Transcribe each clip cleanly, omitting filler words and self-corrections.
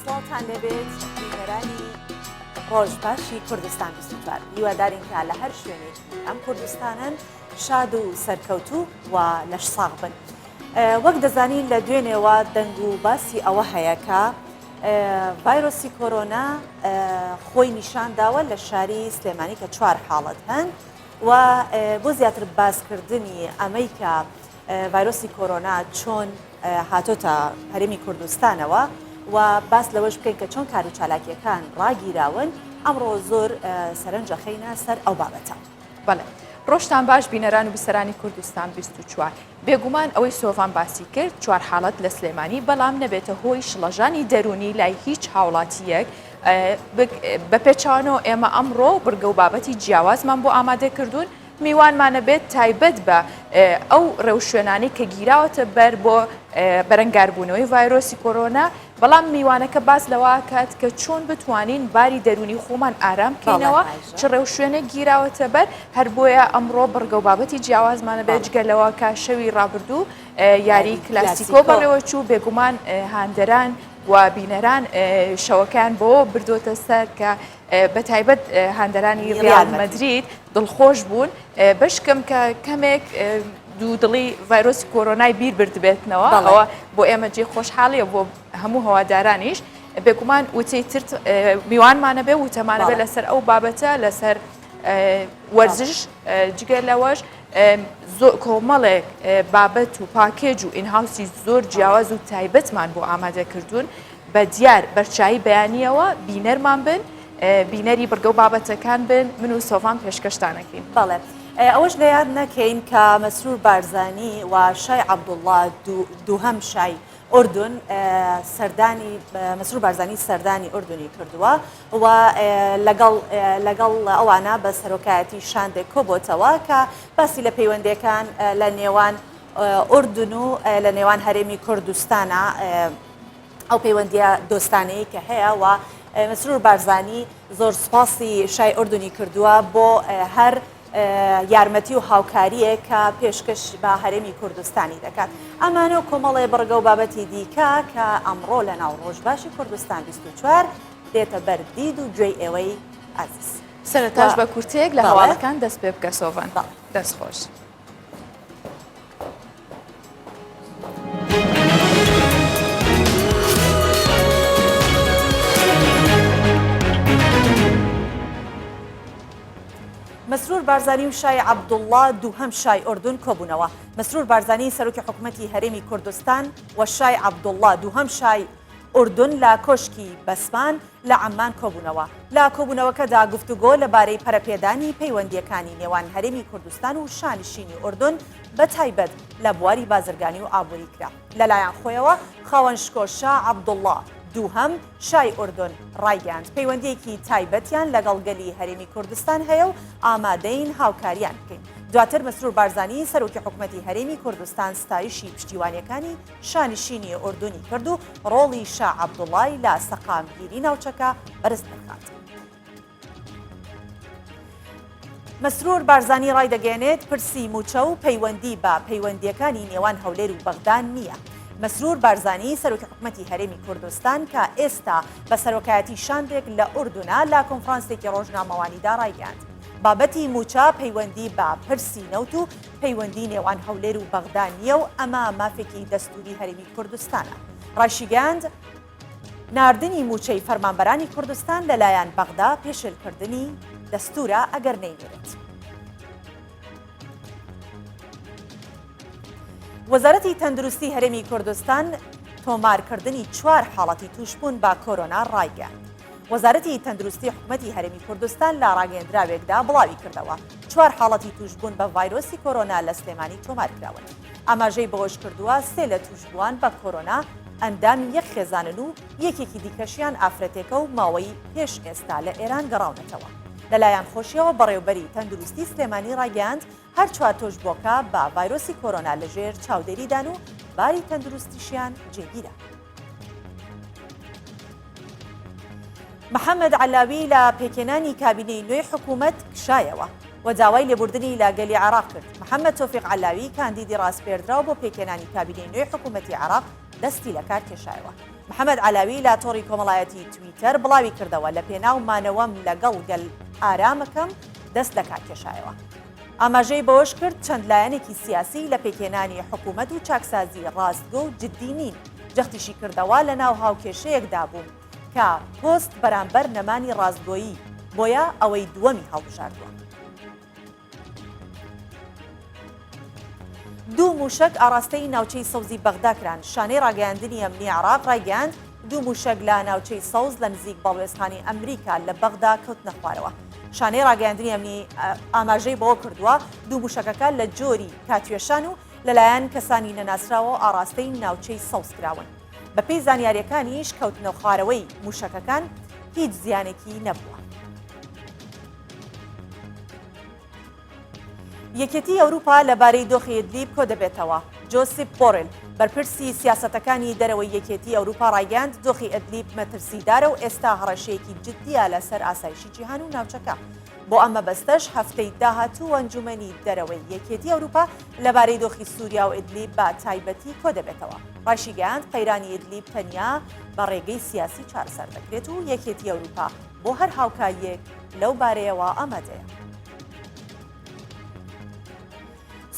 سڵاوتان لێبێت بینەرانی ڕۆژ باشی کوردستان 24 هیوادارین کە لە هەر شوێنێکی ئەم کوردستانن شاد و سەرکەوتوو و لەش ساغ بن. وەک دەزانین لە دوێنێوە دەنگ و باسی ئەوە هەیە کە ڤایرۆسی کۆرۆنا خۆی نیشان داوە لە شاری سلێمانی کە چوار حاڵەت هەن و بۆ زیاتر باسکردنی ئەمەی کە ڤایرۆسی کۆرۆنا چۆن هاتۆتە هەرێمی کوردستانەوە و باس لەوەش بکەین کە چۆن کار و چالاکیەکان ڕاگیراون ئەمڕۆ زۆر سەرنج ئەخەینە سەر ئەو بابەتە. بەڵێ ڕۆژتان باش بینەران و بیسەرانی کوردستان 24. بێگومان ئەوەی سۆڤان باسی کرد چوار حاڵەت لە سلێمانی بەڵام نەبێتە هۆی شڵەژانی دەروونی لای هیچ هاوڵاتییەک بە پێچەوانەوە ئێمە ئەمڕۆ بڕگە و بابەتی جیاوازمان بۆ ئامادە کردوون میوانمانە بێت تایبەت بە ئەو ڕێوشوێنانەی کە گیراوەتە بەر بۆ بەرەنگاربوونەوەی ڤایرۆسی کۆرۆنا بەڵام میوانەکە باس لەوە کات کە چۆن بتوانین باری دەروونی خۆمان ئارام بکەینەوە چ ڕێوشوێنێک گیراوەتە بەر هەر بۆیە ئەمڕۆ بڕگە و بابەتی جیاوازمانە بێت جگە لەوە کە شەوی ڕابردوو یاری کلاسیکۆ بەڕێوەچوو بێگومان هاندەران و بینەران شەوەکەیان بۆ بردۆتە سەر کە بە تایبەت هاندەرانی ریال مەدرید دڵخۆش بوون بەشکم کە کەمێک دوودڵی ڤایرۆسی کۆرۆنای بیر بردبێتنەوە ئەوە بۆ ئێمە جێ خۆشحاڵیە بۆ هەموو هەوادارانیش بێگومان وتەی ترت میوانمانە بێ وتەمانە بێ لەسەر ئەو بابەتە لەسەر وەرزش جگە لەوەش کۆمەڵێک بابەت و پاکێج و in-house ی زۆر جیاواز و تایبەتمان بۆ ئامادە کردوون بە دیار بەرچایی بەیانیەوە بینەرمان بن بینەری بڕگە و بابەتەکان بن من و سۆڤان پێشکەشتانەکەین. بەڵێ ئەوەش لە یاد نەکەین کە مەسرور بارزانی و شای عەبدوڵڵا دووهەم شای ئوردن سەردانی مەسرور بارزانی سەردانی ئوردنی کردووە و لەگەڵ لەگەڵ ئەوانە بە سەرۆکایەتی شاندێک کۆبۆتەوە کە باسی لە پەیوەندیەکان لە نێوان ئوردن و لە نێوان هەرێمی کوردستانە ئەو پەیوەندیە دۆستانەیە کە هەیە و مەسرور بارزانی زۆر سوپاسی شای ئوردنی کردووە بۆ هەر یارمەتی و هاوکارییەک کە پێشکەش بە هەرێمی کوردستانی دەکات. ئەمانە و کۆمەڵێ بڕگە و بابەتی دیکە کە ئەمڕۆ لە ناو ڕۆژباشی کوردستان 24 دێتە بەر دید و گوێی ئێوەی ئازیز. سەرەتاش بە کورتەیەک لە هەواڵەکان دەست پێ بکە سۆڤان. دەست خۆش. مەسرور بارزانی و شای عەبدوڵڵا دووهەم شای ئوردون کۆبوونەوە. مەسرور بارزانی سەرۆکی حکومەتی هەرێمی کوردستان و شای عەبدوڵڵا دووهەم شای ئوردون لە کۆشکی بەسمان لە عەممان کۆبوونەوە. لە کۆبوونەوەکەدا گفتوگۆ لەبارەی پەرەپێدانی پەیوەندییەکانی نێوان هەرێمی کوردستان و شانشینی ئوردون بە تایبەت لە بواری بازرگانی و ئابووری کرا. لەلایەن خۆیەوە خاوەن شکۆ شا عەبدوڵڵا دووهەم شای ئوردون ڕایگەیاند، پەیوەندییەکی تایبەتیان لەگەڵ گەلی هەرێمی کوردستان هەیە و ئامادەین هاوکاریان بکەین. دواتر مەسرور بارزانی سەرۆکی حکومەتی هەرێمی کوردستان ستایشی پشتیوانییەکانی شانشینی ئوردونی کرد و ڕۆڵی شا عەبدوڵای لە سەقامگیری ناوچەکە بەرز نرخاند. مەسرور بارزانی ڕایدەگەیەنێت، پرسی مووچە و پەیوەندی بە پەیوەندییەکانی نێوان هەولێر و بەغدا نییە. مەسرور بارزانی سەرۆکی حکومەتی هەرێمی کوردستان کە ئێستا بە سەرۆکایەتی شاندێک لە ئوردونە لە کۆنفرانسێکی ڕۆژنامەوانیدا ڕایگەیاند، بابەتی مووچە پەیوەندی بە پرسی نەوت و پەیوەندی نێوان هەولێر و بەغدا نییە و ئەمە مافێکی دەستووری هەرێمی کوردستانە. ڕایشیگەیاند، ناردنی مووچەی فەرمانبەرانی کوردستان لەلایەن بەغدا پێشێلکردنی دەستوورە ئەگەر نەینێرێت. وەزارەتی تەندروستی هەرێمی کوردستان تۆمارکردنی چوار حاڵەتی تووشبوون بە کۆرۆنا ڕایگەیاند. وەزارەتی تەندروستی حکومەتی هەرێمی کوردستان لە ڕاگەیەندراوێکدا بڵاویکردەوە، چوار حاڵەتی تووشبوون بە ڤایرۆسی کۆرۆنا لە سلێمانی تۆمارکراون. ئاماژەی بەوەشکردووە، سێ لە تووشبووان بە کۆرۆنا ئەندامی یەک خێزانن و یەکێکی دیکەشیان ئافرەتێکە و ماوەی پێش ئێستا لە ئێران گەڕاونەتەوە. لەلایەن خۆشیەوە بەڕێوبەری تەندروستی سلێمانی ڕایگەیاند، هەر چوار تووشبووەکە بە ڤایرۆسی کۆرۆنا لەژێر چاودێریدان و باری تەندروستیشیان جێگیرە. محەمەد عەلاوی لە پێکهێنانی کابینەی نوێی حکوومەت کشایەوە و داوای لێبوردنی لە گەلی عێراق کرد. محەمەد تۆفیق عەلاوی کاندیدی ڕاسپێردراو بۆ پێکهێنانی کابینەی نوێی حکوومەتی عێراق دەستی لەکار کێشایەوە. محەمەد عەلاوی لە تۆڕی کۆمەڵایەتی تویتەر بڵاویکردەوە، لە پێناو مانەوەم لەگەڵ گەل ئارامەکەم دەست لەکارکێشایەوە. ئاماژەی بەوەشکرد، چەند لایەنێکی سیاسی لە پێکهێنانی حکومەت و چاکسازی ڕاستگۆ و جددی نین، جەختیشی کردەوە لەناو هاوکێشەیەکدا بووم کە پۆست بەرامبەر نەمانی ڕاستگۆیی، بۆیە ئەوەی دووەمی هەڵبژاردووە. دوو مووشەک ئاڕاستەی ناوچەی سەوزی بەغدا کران، شانەی ڕاگەیاندنی ئەمنی عێراق ڕایگەیاند، دوو مووشەک لە ناوچەی سەوز لە نزیک باڵوێزخانەی ئەمریکا لە بەغدا کەوتنە خوارەوە. شانەی ڕاگەیاندنی ئەمنی ئاماژەی بەوە کردووە، دوو مووشەکەکە لە جۆری کاتیۆشان و لەلایەن کەسانی نەناسراوەوە ئاڕاستەی ناوچەی سەوز کراون. بەپێی زانیارییەکانیش کەوتنەخوارەوەی مووشەکەکان هیچ زیانێکی نەبووە. یەکێتی ئەوروپا لەبارەی دۆخی ئیدلیب کۆدەبێتەوە. جۆسیپ بۆرێل، بەرپرسی سیاسەتەکانی دەرەوەی یەکێتی ئەوروپا ڕایگەیاند، دۆخی ئیدلیب مەترسیدارە و ئێستا هەڕەشەیەکی جددییە لەسەر ئاسایشی جیهان و ناوچەکە. بۆ ئەم مەبەستەش هەفتەی داهاتوو ئەنجومەنی دەرەوەی یەکێتی ئەوروپا لەبارەی دۆخی سوریا و ئیدلیب بە تایبەتی کۆدەبێتەوە. ڕایشیگەیاند، قەیرانی ئیدلیب تەنیا بە ڕێگەی سیاسی چارەسەر دەکرێت و یەکێتی ئەوروپا بۆ هەر هاوکارییەک لەو بارەیەوە ئامادەیە.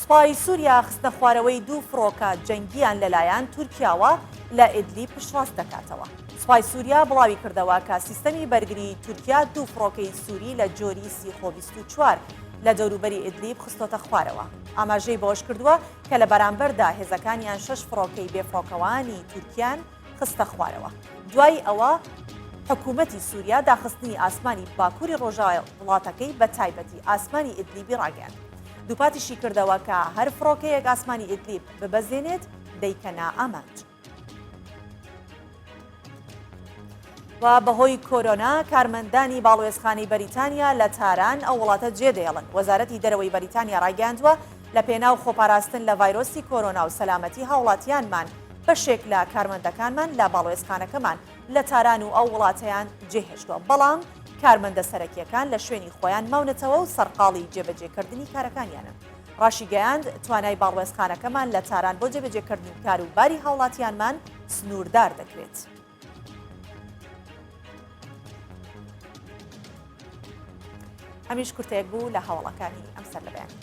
سوپای سووریا خستنەخوارەوەی دوو فڕۆکە جەنگییان لەلایەن تورکیاوە لە ئیدلیب پشتڕاست دەکاتەوە. سوپای سووریا بڵاویکردەوە کە سیستەمی بەرگریی تورکیا دوو فڕۆکەی سووری لە جۆری سیخۆ 24 لە دەوروبەری ئیدلیب خستۆتە خوارەوە. ئاماژەی بەوەشکردووە کە لە بەرامبەردا هێزەکانیان شەش فڕۆکەی بێفڕۆکەوانی تورکیان خستە خوارەوە. دوای ئەوە حکوومەتی سووریا داخستنی ئاسمانی باکووری ڕۆژاوای وڵاتەکەی بە تایبەتی ئاسمانی ئیدلیبی ڕاگەیاند. دووپاتیشی کردەوە کە هەر فڕۆکەیەک ئاسمانی ئیدلیب ببەزێنێت دەیکەنە ئامانج. و بەهۆی کۆرۆنا کارمەندانی باڵوێزخانەی بەریتانیا لە تاران ئەو وڵاتە جێدەهێڵن. وەزارەتی دەرەوەی بەریتانیا ڕایگەیاندووە، لە پێناو خۆپاراستن لە ڤایرۆسی کۆرۆنا و سەلامەتی هاوڵاتیانمان، بەشێک لە کارمەندەکانمان لە باڵوێزخانەکەمان لە تاران و ئەو وڵاتەیان جێهێشتووە، بەڵام کارمەندە سەرەکییەکان لە شوێنی خۆیان ماونەتەوە و سەرقاڵی جێبەجێکردنی کارەکانیانن. ڕاشیگەیاند، توانای باڵوێزخانەکەمان لە تاران بۆ جێبەجێکردنی کار و باری هاوڵاتیانمان سنووردار دەکرێت. ئەمیش کورتەیەک بوو لە هەواڵەکانی ئەم سەر لە بەیانی.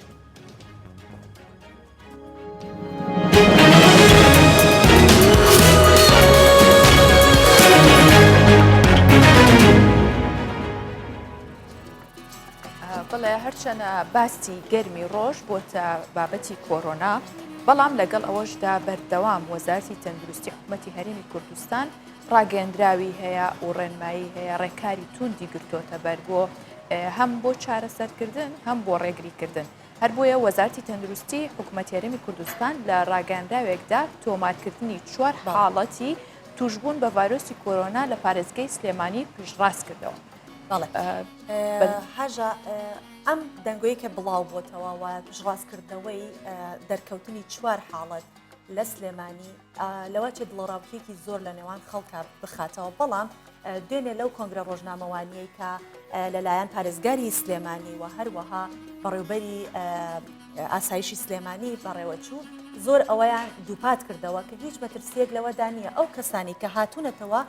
بڵێ هەرچەنە باسی گەرمی ڕۆژ بۆتە بابەتی کۆرۆنا، بەڵام لەگەڵ ئەوەشدا بەردەوام وەزارتی تەندروستی حکوومەتی هەرێمی کوردستان ڕاگەندراوی هەیە و ڕێنمایی هەیە ڕێکاری توندی گرتۆتە بەر بۆ هەم بۆ چارەسەرکردن هەم بۆ ڕێگریکردن. هەر بۆیە وەزارەتی تەندروستی حکومەتی هەرێمی کوردستان لە ڕاگەیاندراوێکدا تۆمارکردنی چوار حاڵەتی تووشبوون بە ڤایرۆسی کۆرۆنا لە پارێزگەی سلێمانی پشتڕاست کردەوە. بەڵێ هاژە ئەم دەنگۆیە کە بڵاو بۆتەوە و پشتڕاستکردنەوەی دەرکەوتنی چوار حاڵەت لە سلێمانی لەوە چێ دڵەڕاوکێکی زۆر لە نێوان خەڵکە بخاتەوە بەڵام دوێنێ لەو کۆنگرە ڕۆژنامەوانیەی کە لەلایەن پارێزگاری سلێمانی و هەروەها بەڕێوبەری ئاسایشی سلێمانی بەڕێوەچوو زۆر ئەوەیان دووپات کردەوە کە هیچ مەترسیەک لەوەدا نییە ئەو کەسانی کە هاتوونەتەوە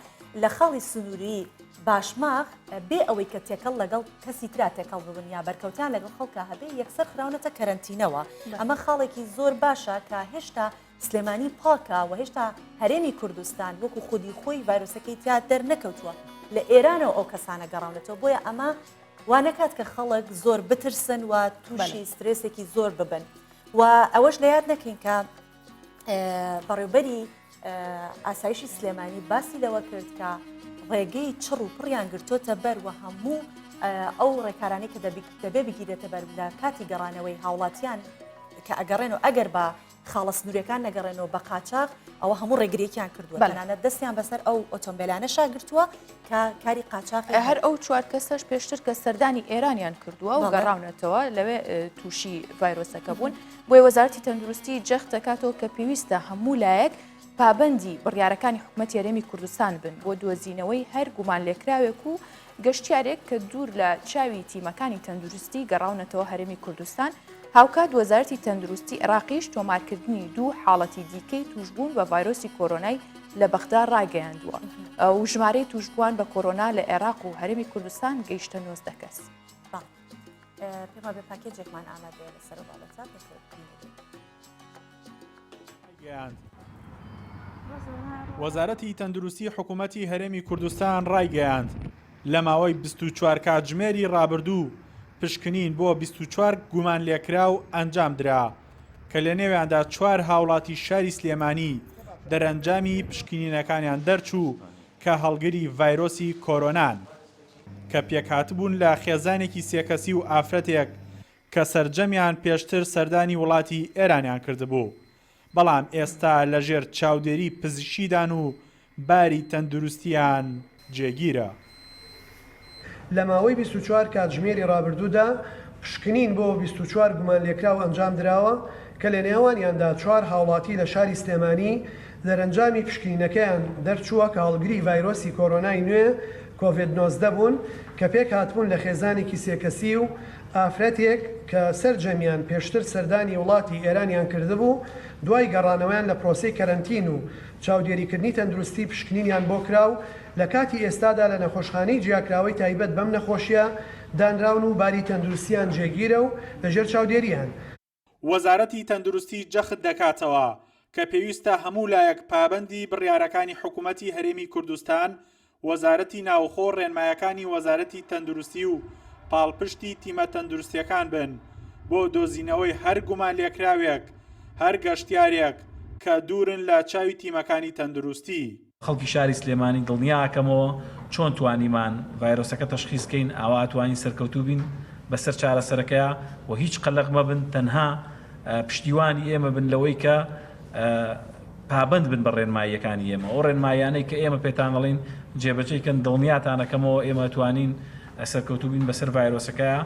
لە خاڵی سنووری باشماخ بێ ئەوەی کە تێکەڵ لەگەڵ کەسی ترا تێکەڵ ببن یا بەرکەوتیان لەگەڵ خەڵکا هەبێ یەکسەر خراونەتە کەرەنتینەوە ئەمە خاڵێکی زۆر باشە کە هێشتا سلێمانی پاکە و هێشتا هەرێمی کوردستان وەکو خودی خۆی ڤایرۆسەکەی تیا دەرنەکەوتووە لە ئێرانەوە ئەو کەسانە گەڕاونەتەوە بۆیە ئەمە وا نەکات کە خەڵک زۆر بترسن و تووشی سترێسێکی زۆر ببن و ئەوەش لە یاد نەکەین کە بەڕێوبەری ئاسایشی سلێمانی باسی لەوە کرد کە ڕێگەی چڕ و پڕیان گرتۆتە بەر و هەموو ئەو ڕێکارانەی کە دەبێ بگیرێتە بەر لە کاتی گەڕانەوەی هاوڵاتیان کە ئەگەڕێن و ئەگەر بە خاڵە سنووریەکان نەگەڕێنەوە بە قاچاغ ئەوە هەموو ڕێگریەکیان کردووە تەنانەت دەستیان بەسەر ئەو ئۆتۆمبیلانەشا گرتووە کە کاری قاچاخ هەر ئەو چوار کەسەش پێشتر کە سەردانی ئێرانیان کردووە و گەڕاونەتەوە لەوێ تووشی ڤایرۆسەکە بوون بۆیە وەزارەتی تەندروستی جەخت دەکاتەوە کە پێویستە هەموو لایەک پابەندی بڕیارەکانی حکومەتی هەرێمی کوردستان بن بۆ دۆزینەوەی هەر گومانلێکراوێک و گەشتیارێک کە دوور لە چاوی تیمەکانی تەندروستی گەڕاونەتەوە هەرێمی کوردستان، هاوکات وەزارەتی تەندروستی عێراقیش تۆمارکردنی دوو حاڵەتی دیکەی تووشبوون بە ڤایرۆسی کۆرۆنای لە بەغدا ڕاگەیاندووە و ژمارەی تووشبووان بە کۆرۆنا لە عێراق و هەرێمی کوردستان گەیشتە 19 کەس. پێم وابێ پاکێجێکمان ئامادەیە لەسەر ئەو بابەتە پێکەوە بینەرین. ڕایگەیاند، وەزارەتی تەندروستی حکوومەتی هەرێمی کوردستان ڕایگەیاند، لە ماوەی 24 کاتژمێری ڕابردوو پشکنین بۆ 24 گومانلێکراو ئەنجامدرا کە لەنێویاندا چوار هاوڵاتی شاری سلێمانی دەرەنجامی پشکنینەکانیان دەرچوو کە هەڵگری ڤایرۆسی کۆرۆنان کە پێکهاتبوون لە خێزانێکی سێ کەسی و ئافرەتێک کە سەرجەمیان پێشتر سەردانی وڵاتی ئێرانیان کردبوو، بەڵام ئێستا لەژێر چاودێری پزیشکیدان و باری تەندروستییان جێگیرە. لە ماوەی 24 کاتژمێری ڕابردوودا پشکنین بۆ 24 گومانلێکراو ئەنجامدراوە کە لەنێوانیاندا چوار هاوڵاتی لە شاری سلێمانی دەرەنجامی پشکنینەکەیان دەرچووە کە هەڵگری ڤایرۆسی کۆرۆنای نوێ کۆڤێد 19 بوون کە پێکهاتبوون لە خێزانێکی سێ کەسی و ئافرەتێک کە سەرجەمیان پێشتر سەردانی وڵاتی ئێرانیان کردبوو، دوای گەڕانەوەیان لە پرۆسەی کەرەنتین و چاودێریکردنی تەندروستی پشکنینیان بۆ کرا و لە کاتی ئێستادا لە نەخۆشخانەی جیاکراوەی تایبەت بەم نەخۆشیە دانراون و باری تەندروستیان جێگیرە و لەژێر چاودێریان. وەزارەتی تەندروستی جەخت دەکاتەوە کە پێویستە هەموو لایەک پابەندی بڕیارەکانی حکومەتی هەرێمی کوردستان، وەزارەتی ناوخۆ ڕێنمایەکانی وەزارەتی تەندروستی و پاڵپشتی تیمە تەندروستیەکان بن بۆ دۆزینەوەی هەر گومانلێکراوێک، هەر گەشتیارێک کە دوورن لە چاوی تیمەکانی تەندروستی. خەڵکی شاری سلێمانی دڵنیا ئەکەمەوە چۆن توانیمان ڤایرۆسەکە تەشخیس کەین ئاوا ئەتوانین سەرکەوتوو بین بەسەر چارەسەرەکەیا و هیچ قەلەق مەبن تەنها پشتیوانی ئێمە بن لەوەی کە پابەند بن بە ڕێنماییەکانی ئێمە ئەو ڕێنماییانەی کە ئێمە پێتان ئەڵێین جێبەجێی کەن دڵنیاتان ئەکەمەوە ئێمە ئەتوانین سەرکەوتوو بین بەسەر ڤایرۆسەکەیا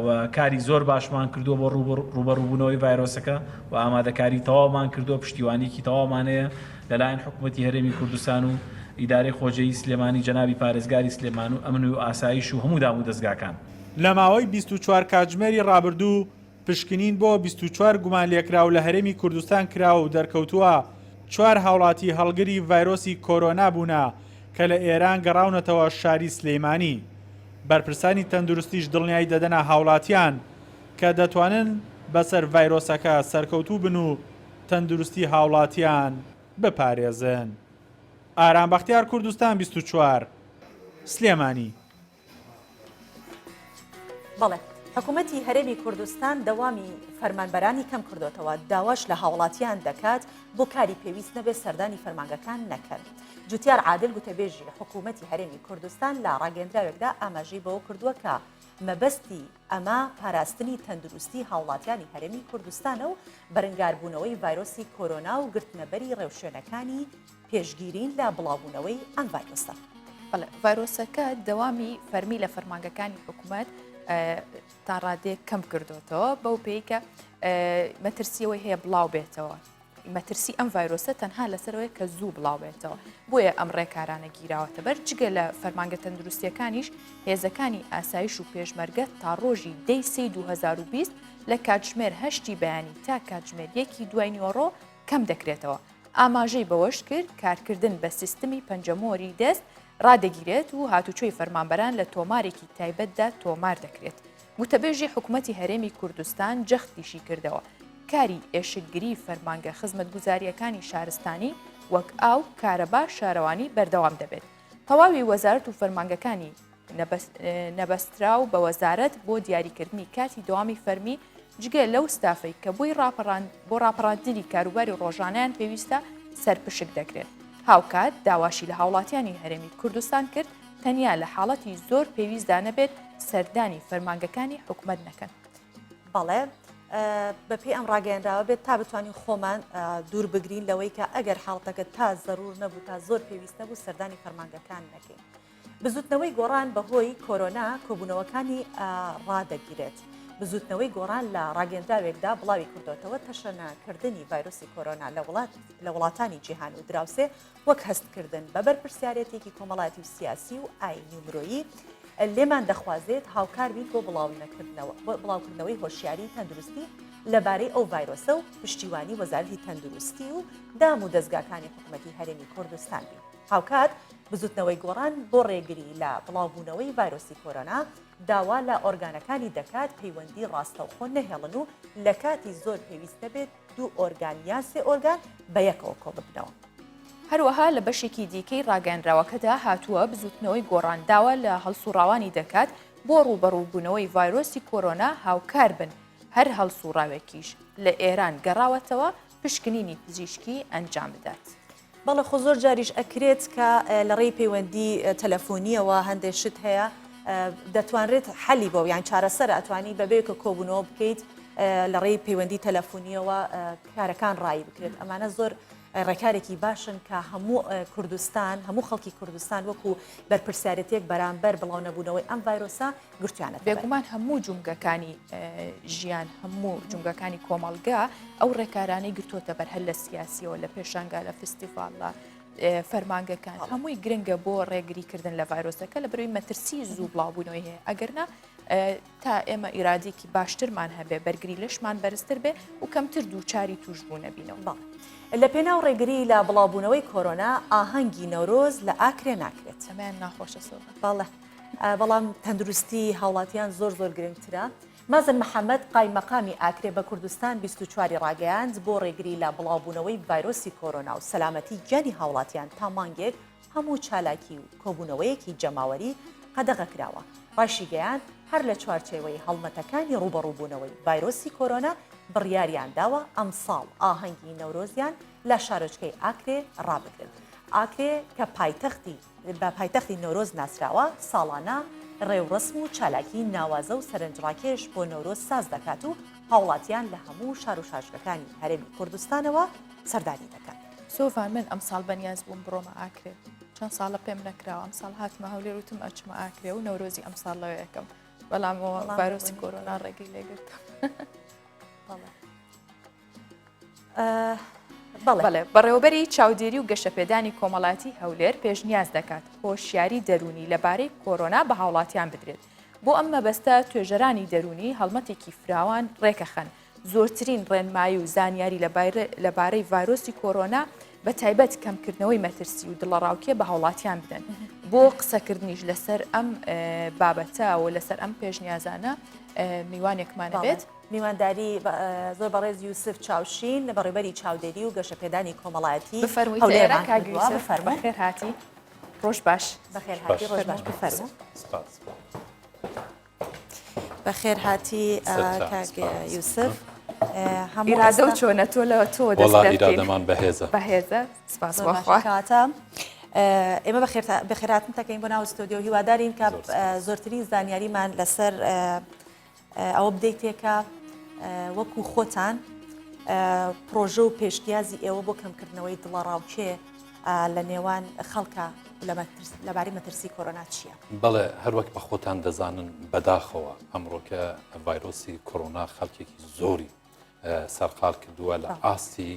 و کاری زۆر باشمان کردووە بۆ ڕووبەڕووبوونەوەی ڤایرۆسەکە و ئامادەکاری تەواومان کردووە پشتیوانیەکی تەواومان هەیە لەلایەن حکومەتی هەرێمی کوردستان و ئیدارەی خۆجێیی سلێمانی جەنابی پارێزگاری سلێمان و ئەمن و ئاسایش و هەموو دامودەزگاکان. لە ماوەی 24 کاتژمێری ڕابردوو پشکنین بۆ 24 گومانلێکراو لە هەرێمی کوردستان کراوە و دەرکەوتووە چوار هاوڵاتی هەڵگری ڤایرۆسی کۆرۆنا بوونە کە لە ئێران گەڕاونەتەوە شاری سلیمانی. بەرپرسانی تەندروستیش دڵنیایی دەدەنە هاوڵاتیان کە دەتوانن بەسەر ڤایرۆسەکە سەرکەوتوو بن و تەندروستی هاوڵاتیان بپارێزن. ئارام بەختیار کوردستان 24، سلێمانی. بەڵێ حکوومەتی هەرێمی کوردستان دەوامی فەرمانبەرانی کەم کردوتەوە داواش لە هاوڵاتیان دەکات بۆ کاری پێویست نەبێت سەردانی فەرمانگەکان نەکەن. جوتیار عادل گوتەبێژی حکوومەتی هەرێمی کوردستان لە ڕاگەندراوێکدا ئاماژەی بەوە کردووە کە مەبەستی ئەمە پاراستنی تەندروستی هاوڵاتیانی هەرێمی کوردستانە و بەرەنگاربوونەوەی ڤایرۆسی کۆرۆنا و گرتنەبەری ڕێوشوێنەکانی پێشگیرین لە بڵاوبوونەوەی ئەم ڤایرۆسە. بەڵێ ڤایرۆسەکە دەوامی فەرمی لە فەرمانگەکانی حکوومەت تا ڕادەیەک کەم کردوتەوە بەو پێی کە مەترسیەوەی هەیە بڵاو بێتەوە. مەترسی ئەم ڤایرۆسە تەنها لەسەرەوەی کە زوو بڵاوبێتەوە بۆیە ئەم ڕێکارانە گیراوەتە بەر جگە لە فەرمانگە تەندروستیەکانیش هێزەکانی ئاسایش و پێشمەرگە تا ڕۆژی دەی سێی 2020 لە کاتژمێر هەشتی بەیانی تا کاتژمێر یەکی دوای نیوەڕۆ کەم دەکرێتەوە. ئاماژەی بەوەشکرد، کارکردن بە سیستمی پەنجەمۆری دەست ڕادەگیرێت و هاتوچۆی فەرمانبەران لە تۆمارێکی تایبەتدا تۆمار دەکرێت. گوتەبێژی حکومەتی هەرێمی کوردستان جەختیشی کردەوە، کاری ئێشکگری فەرمانگە خزمەتگوزارییەکانی شارستانی وەک ئاو، کارەبا، شارەوانی بەردەوام دەبێت. تەواوی وەزارەت و فەرمانگەکانی نەبەستراو بە وەزارەت بۆ دیاریکردنی کاتی دەوامی فەرمی جگە لەو ستافەی کە بۆی بۆ ڕاپەڕاندنی کاروباری ڕۆژانەیان پێویستە سەرپشک دەکرێن. هاوکات داواشی لە هاوڵاتیانی هەرێمی کوردستان کرد تەنیا لە حاڵەتی زۆر پێویستدا نەبێت سەردانی فەرمانگەکانی حکومەت نەکەن. بەڵێ بەپێی ئەم ڕاگەیەنراوە بێت تا بتوانین خۆمان دوور بگرین لەوەی کە ئەگەر حاڵتەکە تا زەرور نەبوو تا زۆر پێویست نەبوو سەردانی فەرمانگەکان نەکەین. بزوتنەوەی گۆڕان بەهۆی کۆرۆنا کۆبوونەوەکانی ڕادەگیرێت. بزوتنەوەی گۆڕان لە ڕاگەندراوێکدا بڵاوی کردوتەوە تەشەنەکردنی ڤایرۆسی کۆرۆنا لە وڵات لە وڵاتانی جیهان و دراوسێ وەک هەستکردن بە بەرپرسیارێتێکی کۆمەڵایەتی و سیاسی و ئاینی و مرۆیی لێمان دەخوازێت هاوکار بین بۆ بڵاوکردنەوەی هۆشیاری تەندروستی. لەبارەی ئەو ڤایرۆسە و پشتیوانی وەزارەتی تەندروستی و دام و دەزگاکانی حکومەتی هەرێمی کوردستان بین. هاوکات بزوتنەوەی گۆڕان بۆ ڕێگری لە بڵاوبوونەوەی ڤایرۆسی کۆرۆنا داوا لە ئۆرگانەکانی دەکات پەیوەندی ڕاستەوخۆ نەهێڵن و لە کاتی زۆر پێویست نەبێت دوو ئۆرگان یان سێ ئۆرگان بەیەکەوە کۆببنەوە. هەروەها لە بەشێکی دیکەی ڕاگەیەنراوەکەدا هاتووە، بزووتنەوەی گۆڕان داوا لە هەڵسوڕاوانی دەکات بۆ ڕووبەڕووبوونەوەی ڤایرۆسی کۆرۆنا هاوکار بن، هەر هەڵسوڕاوێکیش لە ئێران گەڕاوەتەوە پشکنینی پزیشکی ئەنجام بدات. بەڵێ خۆ زۆر جاریش ئەکرێت کە لە ڕێی پەیوەندی تەلەفۆنیەوە هەندێک شت هەیە دەتوانرێت حەلی بۆ یان چارەسەر ئەتوانی بەبێ کە کۆبوونەوە بکەیت لە ڕێی پەیوەندی تەلەفۆنیەوە کارەکان ڕایی بکرێت ئەمانە زۆر ڕێکارێکی باشن کە هەموو کوردستان هەموو خەڵکی کوردستان وەکو بەرپرسیارەتێک بەرامبەر بڵاو نەبوونەوەی ئەم ڤایرۆسە گرتویانە. بێگومان هەموو جومگەکانی ژیان هەموو جومگەکانی کۆمەڵگا ئەو ڕێکارانەی گرتوتە بەر هەر لە سیاسیەوە لە پێشانگا لە فستیڤاڵ لە فەرمانگەکان هەمووی گرنگە بۆ ڕێگریکردن لە ڤایرۆسەکە لە بەروی مەترسی زوو بڵاوبوونەوەی هەیە ئەگەرنا تا ئێمە ئیرادێکی باشترمان هەبێ بەرگری لەشمان بەرزتر بێ و کەمتر دووچاری توشبوو نەبینەوە. بەڵێ. لە پێناو ڕێگری لە بڵاوبوونەوەی کۆرۆنا ئاهەنگی نەورۆز لە ئاکرێ ناکرێت. ئەمەیان ناخۆشە سۆزان. بەڵێ. بەڵام تەندروستی هاوڵاتیان زۆر زۆر گرنگترە. مازن محەمەد قایمەقامی ئاکرێ بە کوردستان 24 ی ڕاگەیاند، بۆ ڕێگری لە بڵاوبوونەوەی ڤایرۆسی کۆرۆنا و سەلامەتی گیانی هاوڵاتیان تا مانگێک هەموو چالاکی و کۆبوونەوەیەکی جەماوەری قەدەغە کراوە. ڕاشیگەیاند، هەر لە چوارچێوەی هەڵمەتەکانی ڕووبەڕووبوونەوەی ڤایرۆسی کۆرۆنا بڕیاریان داوە ئەمساڵ ئاهەنگی نەورۆزیان لە شارۆچکەی ئاکرێ ڕابگرن. ئاکرێ کە پایتەختی بە پایتەختی نەورۆز ناسراوە، ساڵانە ڕێوڕەسم و چالاکی ناوازە و سەرنجڕاکێش بۆ نەورۆز ساز دەکات و هاوڵاتیان لە هەموو شار و شارۆچکەکانی هەرێمی کوردستانەوە سەردانی دەکەن. سۆڤان من ئەمساڵ بەنیاز بووم بڕۆمە ئاکرێ چەند ساڵە پێم نەکراوە ئەمساڵ هاتمە هەولێر وتم ئەچمە ئاکرێ و نەورۆزی ئەمساڵ لەوێ ئەکەم بەڵام ڤایرۆسی کۆرۆنا ڕێگەی لێگرتم. بەڵێ بەڕێوەبەری چاودێری و گەشەپێدانی کۆمەڵاتی هەولێر پێشنیاز دەکات هۆشیاری دەروونی لەبارەی کۆرۆنا بە هاوڵاتیان بدرێت. بۆ ئەم مەبەستە توێژەرانی دەروونی هەڵمەتێکی فراوان ڕێکەخەن، زۆرترین ڕێنمایی و زانیاری لەبارەی ڤایرۆسی کۆرۆنا بە تایبەت کەمکردنەوەی مەترسی و دڵەڕاوکێ بە هاوڵاتیان بدەن. بۆ قسەکردنیش لەسەر ئەم بابەتە و لەسەر ئەم پێشنیازانە میوانێکمان بێت. میوانداری زۆر بەڕێز یوسف چاوشین بەڕێوبەری چاودێری و گەشەپێدانی کۆمەڵایەتی بفەرمووی هەولێرمان کاک کردووە. یوسف بفەرموو. بەخێر هاتی ڕۆژ باش. بەخێر هاتی ڕۆژ باش بفەرموو. سپاس. بەخێر هاتی سەرچاو، کاک سپاس. یوسف هەموو ئیرادە و ئێستا چۆنە تۆ لە تۆ دەست وەڵا پێ بکەین. ئیرادەمان بەهێزە. بەهێزە سپاس زۆر بۆ باشە خوا. کەواتە ئێمە بەخێرهاتن دەکەین بۆ ناو ستۆدیۆ هیوادارین کە زۆر سپاس. زۆرترین زانیاریمان لەسەر ئەوە بدەیتێ کە وەکو خۆتان پرۆژە و پێشنیازی ئێوە بۆ کەمکردنەوەی دڵەڕاوکێ لە نێوان خەڵکە لەبارەی مەترسی کۆرۆنا چییە؟ بەڵێ هەروەک بە خۆتان دەزانن بەداخەوە ئەمڕۆکە ڤایرۆسی کۆرۆنا خەڵکێکی زۆری سەرقال کردووە لە ئاستی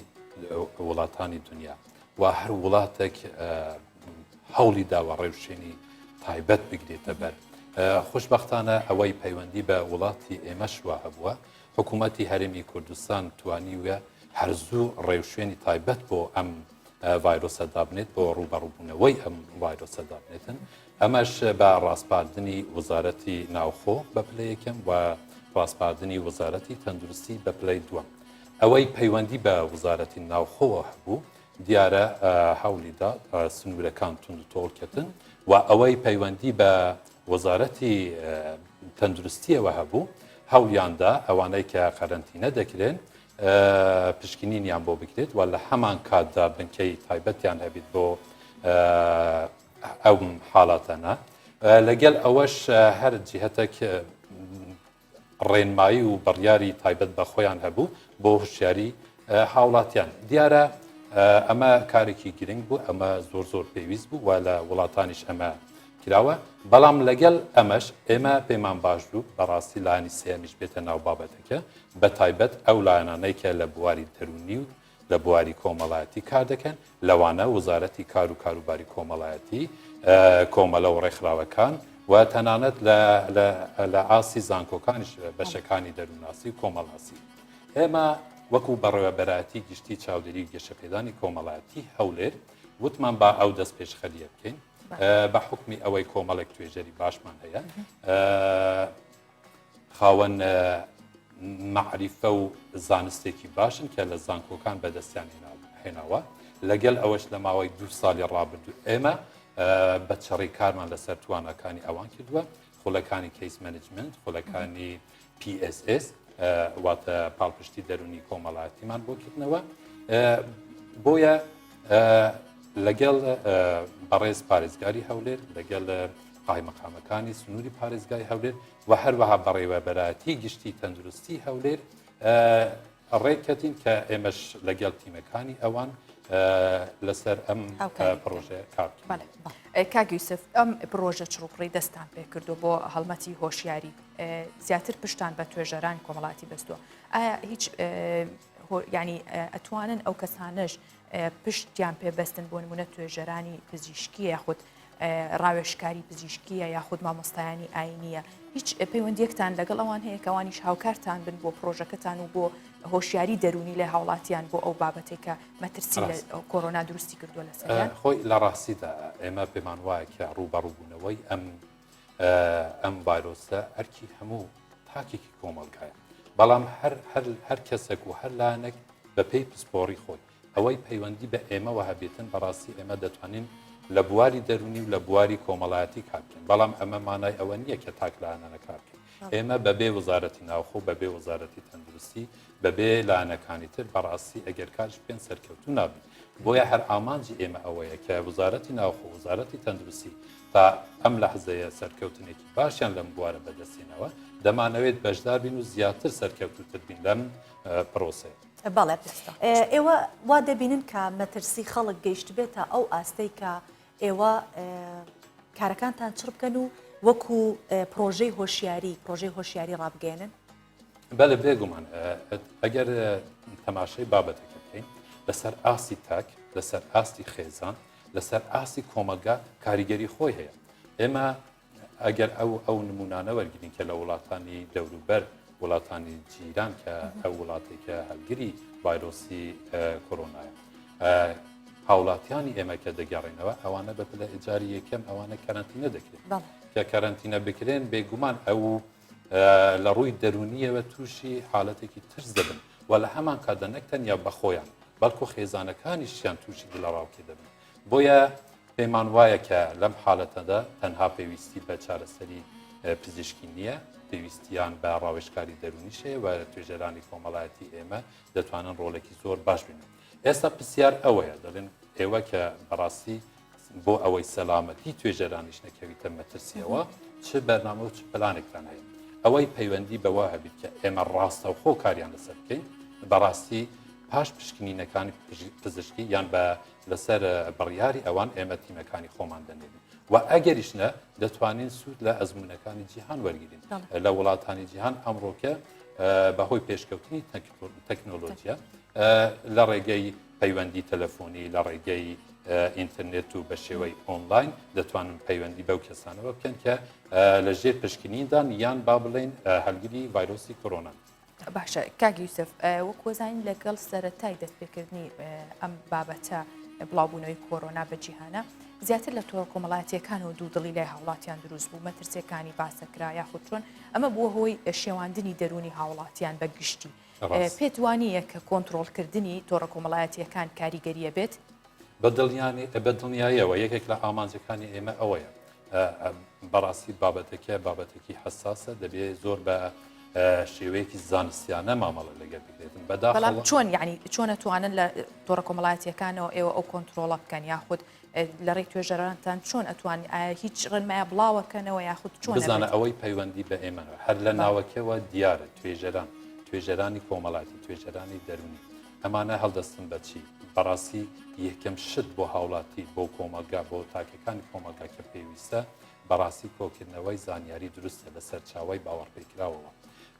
وڵاتانی دنیا و هەر وڵاتێک هەوڵی داوە ڕێوشێنی تایبەت بگرێتە بەر. خۆشبەختانە ئەوەی پەیوەندی بە وڵاتی ئێمەشوە هەبووە، حکوومەتی هەرێمی کوردستان توانیویە هەر زوو ڕێوشوێنی تایبەت بۆ ئەم ڤایرۆسە دابنێت، بۆ ڕووبەڕووبوونەوەی ئەم ڤایرۆسە دابنێتن، ئەمەش بە ڕاسپاردنی وەزارەتی ناوخۆ بە پلەی یەکەم و ڕاسپاردنی وەزارەتی تەندروستی بە پلەی دووەم. ئەوەی پەیوەندی بە وەزارەتی ناوخۆوە هەبوو، دیارە هەوڵیدا سنوورەکان توندوتۆڵ کردن و ئەوەی پەیوەندی بە وەزارەتی تەندروستیەوە هەبوو هەوڵیاندا ئەوانەی کە قەرەنتینە دەکرێن پشکنینیان بۆ بکرێت و لە هەمان کاتدا بنکەی تایبەتیان هەبیت بۆ ئەو حاڵاتانە لەگەل ئەوەش هەر جیهتێک ڕێنمایی و بڕیاری تایبەت بە خۆیان هەبوو بۆ هۆشیاری هاوڵاتیان. دیارە ئەمە کارێکی گرنگ بوو، ئەمە زۆر زۆر پێویست بوو و لە وڵاتانیش ئەمە کراوە، بەڵام لەگەڵ ئەمەش ئێمە پێمان باش بوو بەڕاستی لایەنی سێیەمیش بێتە ناو بابەتەکە، بە تایبەت ئەو لایەنانەی کە لە بواری دەروونی و لە بواری کۆمەڵایەتی کار دەکەن، لەوانە وەزارەتی کار و کاروباری کۆمەڵایەتی، کۆمەلە و ڕێکخراوەکان و تەنانەت لە ئاستی زانکۆکانیش بەشەکانی دەروونناسی و کۆمەڵناسی. ئێمە وەکو بەڕێوەبەرایەتی گشتی چاودێری و گەشەپێدانی کۆمەڵایەتی هەولێر وتمان با ئەو دەست پێشخەریە بکەین بە حکمی ئەوەی کۆمەڵێک توێژەری باشمان هەیە خاوەن مەعریفە و زانستێکی باشن کە لە زانکۆکان بەدەستیان هێناوە لەگەل ئەوەش لە ماوەی دو ساڵی ڕابردوو ئێمە بە چڕی کارمان لەسەر تواناکانی ئەوان کردووە خولەکانی case management خولەکانی PSS واتە پاڵپشتی دەرونی کۆمەڵایەتیمان بۆ کردنەوە بۆیە لەگەڵ بەڕێز پارێزگاری هەولێر لەگەڵ قایمەقامەکانی سنووری پارێزگای هەولێر و هەروەها بەڕێوەبەرایەتی گشتی تەندروستی هەولێر ڕێککەتین کە ئێمەش لەگەڵ تیمەکانی ئەوان لەسەر ئەم پرۆژەیە کار بکەین. کاک یوسف ئەم پرۆژە چڕوپڕی دەستان پێکردو بۆ هەڵمەتی هۆشیاری زیاتر پشتان بە توێژەران کۆمەڵاتی بەستووە ئایا هیچ ینی ئەتوانن ئەو کەسانەش پشتیان پێبەستن بۆ نمونە توێژەرانی پزیشکی یاخود ڕاوێژکاری پزیشکیە یاخود مامۆستایانی ئاینیە هیچ پەیوەندیەکتان لەگەڵ ئەوان هەیە کەوانیش هاوکارتان بن بۆ پرۆژەکەتان و بۆ هۆشیاری دەرونی لە هاوڵاتیان بۆ ئەو بابەتێک کە مەترسی لە کۆرۆنا دروستی کردووە لەسەریان خۆی لە ڕاستیدا ئێمە پێمان وایە کە ڕووبەڕووبوونەوەی ئەم ئەم ڤایرۆسە ئەرکی هەموو تاکێکی کۆمەڵگایە بەڵام هەر هەر هەر کەسێک و هەر لایەنێک بەپێی پسپۆڕی خۆی ئەوەی پەیوەندی بە ئێمەوە هەبێتن بەڕاستی ئێمە دەتوانین لە بواری دەرونی و لە بواری کۆمەڵایەتی کار بکەین بەڵام ئەمە مانای ئەوە نییە کە تاک لایەنانە کار بکەین ئێمە بەبێ وەزارەتی ناوخۆ بەبێ وەزارەتی تەندروستی بەبێ لایەنەکانی تر بەڕاستی ئەگەر کارش بکەن سەرکەوتوو نابن بۆیە هەر ئامانجی ئێمە ئەوەیە کە وەزارەتی ناوخۆ وەزارەتی تەندروستی تا ئەم لەحزەیە سەرکەوتنێکی باشیان لەم بوارە بەدەستێنەوە دەمانەوێت بەشدار بین و زیاتر سەرکەوتوتر بین لەم پرۆسەیە. بەڵێ ئێوە وا دەبینن کە مەترسی خەڵک گەیشتبێتە ئەو ئاستەی کە ئێوە کارەکانتان چڕ بکەن و وەکو پرۆژەی هۆشیاری پرۆژەی هۆشیاری ڕابگەێنن؟ بەڵێ بێگومان ئەگەر تەماشای بابەتەکە بکەین لەسەر ئاستی تاک لەسەر ئاستی خێزان لەسەر ئاستی کۆمەلگا کاریگەری خۆی هەیە ئێمە ئەگەر ئەو ئەو نمونانە وەرگین کە لە وڵاتانی دەوروبەر وڵاتانی جیران کە ئەو وڵاتێک کە هەلگری ڤایرۆسی کۆرۆنایە هاوڵاتیانی ئێمە کە دەگەڕێنەوە ئەوانە بە پلە ئجاری یەکەم ئەوانە کەرەنتینە دەکرێن کە کەرەنتینە بکرێن بێگومان ئەو لە ڕووی دەرونیەوە تووشی حالەتێکی ترس دەبن و لە هەمان کاتدا نەک تەنیا بە خۆیان بەڵکو خێزانەکانیشیان تووشی دڵەڕاوکێ دەبن بۆیە پێمان وایە کە لەم حالەتەدا تەنها پێویستی بە چارەسەری پزیشکی نییە پێویستیان بە ڕاوێژکاری دەرونیش هەیە و توێژەرانی کۆمەڵایەتی ئێمە دەتوانن ڕۆڵێکی زۆر باش بینن ئێستا پرسیار ئەوەیە دەڵێن ئێوە کە بەڕاستی بۆ ئەوەی سەلامەتی توێژەرانیش نەکەویتە مەترسیەوە چ بەرنامە و چ پلانێکتان هەیە ئەوەی پەیوەندی بەوە هەبیت کە ئێمە ڕاستەوخۆ کاریان لەسەر بکەین بەڕاستی پاش پشکنینەکانی پزیشکی یان بە لەسەر بڕیاری ئەوان ئێمە تیمەکانی خۆمان دەنێرین و ئەگەریش نە دەتوانین سوود لە ئەزمونەکانی جیهان وەرگین لە وڵاتانی جیهان ئەمڕۆکە بەهۆی پێشکەوتنی تەکنۆلۆژیا لە ڕێگەی پەیوەندی تەلەفۆنی لە ڕێگەی ئینتەرنێت و بە شێوەی ئۆنلاین دەتوانن پەیوەندی بەو کەسانەوە بکەن کە لە ژێر پشکنیندان یان با بڵێن هەلگری ڤایرۆسی کۆرۆنا. باشە کاک یوسف وەک وەزانین لەگەڵ سەرەتای دەستپێکردنی ئەم بابەتە بڵاوبوونەوەی کۆرۆنا بە جیهانە زیاتر لە تۆڕە کۆمەڵایەتیەکان و دوودڵی لای هاوڵاتیان دروست بوو مەترسیەکانی باسەکرا یاخود چۆن ئەمە بووە هۆی شێواندنی دەروونی هاوڵاتیان بە گشتی پێت وانییە کە کۆنترۆڵکردنی تۆڕە کۆمەڵایەتییەکان کاریگەریە بێت؟ بە دڵنیاییەوە یەکێک لە ئامانجەکانی ئێمە ئەوەیە بەڕاستی بابەتەکە بابەتێکی حساسە دەبێ زۆر بە شێوەیەکی زانستیانە مامەڵە لەگەر بکرێتن بەداخەوە چۆن یعنی چۆن ئەتوانن لە تۆڕە کۆمەڵایەتیەکانەوە ئێوە ئەو کۆنتترۆڵە بکەن یاخود لە ڕێی توێژەرانتان چۆن ئەتوان ئایا هیچ ڕێنمایە بڵاوەکەنەوە یاخود چۆن بزانە ئەوەی پەیوەندی بە ئێمەوە هەر لە ناوەکەوە دیارە توێژەران توێژەرانی کۆمەڵاتی توێژەرانی دەرونی ئەمانە هەڵدەستن بەچی بەڕاستی یەکەم شت بۆ هاوڵاتی بۆ کۆمەلگا بۆ تاکەکانی کۆمەلگا کە پێویستە بەڕاستی کۆکردنەوەی زانیاری دروستە لە سەرچاوی باوەڕپێکراوەوە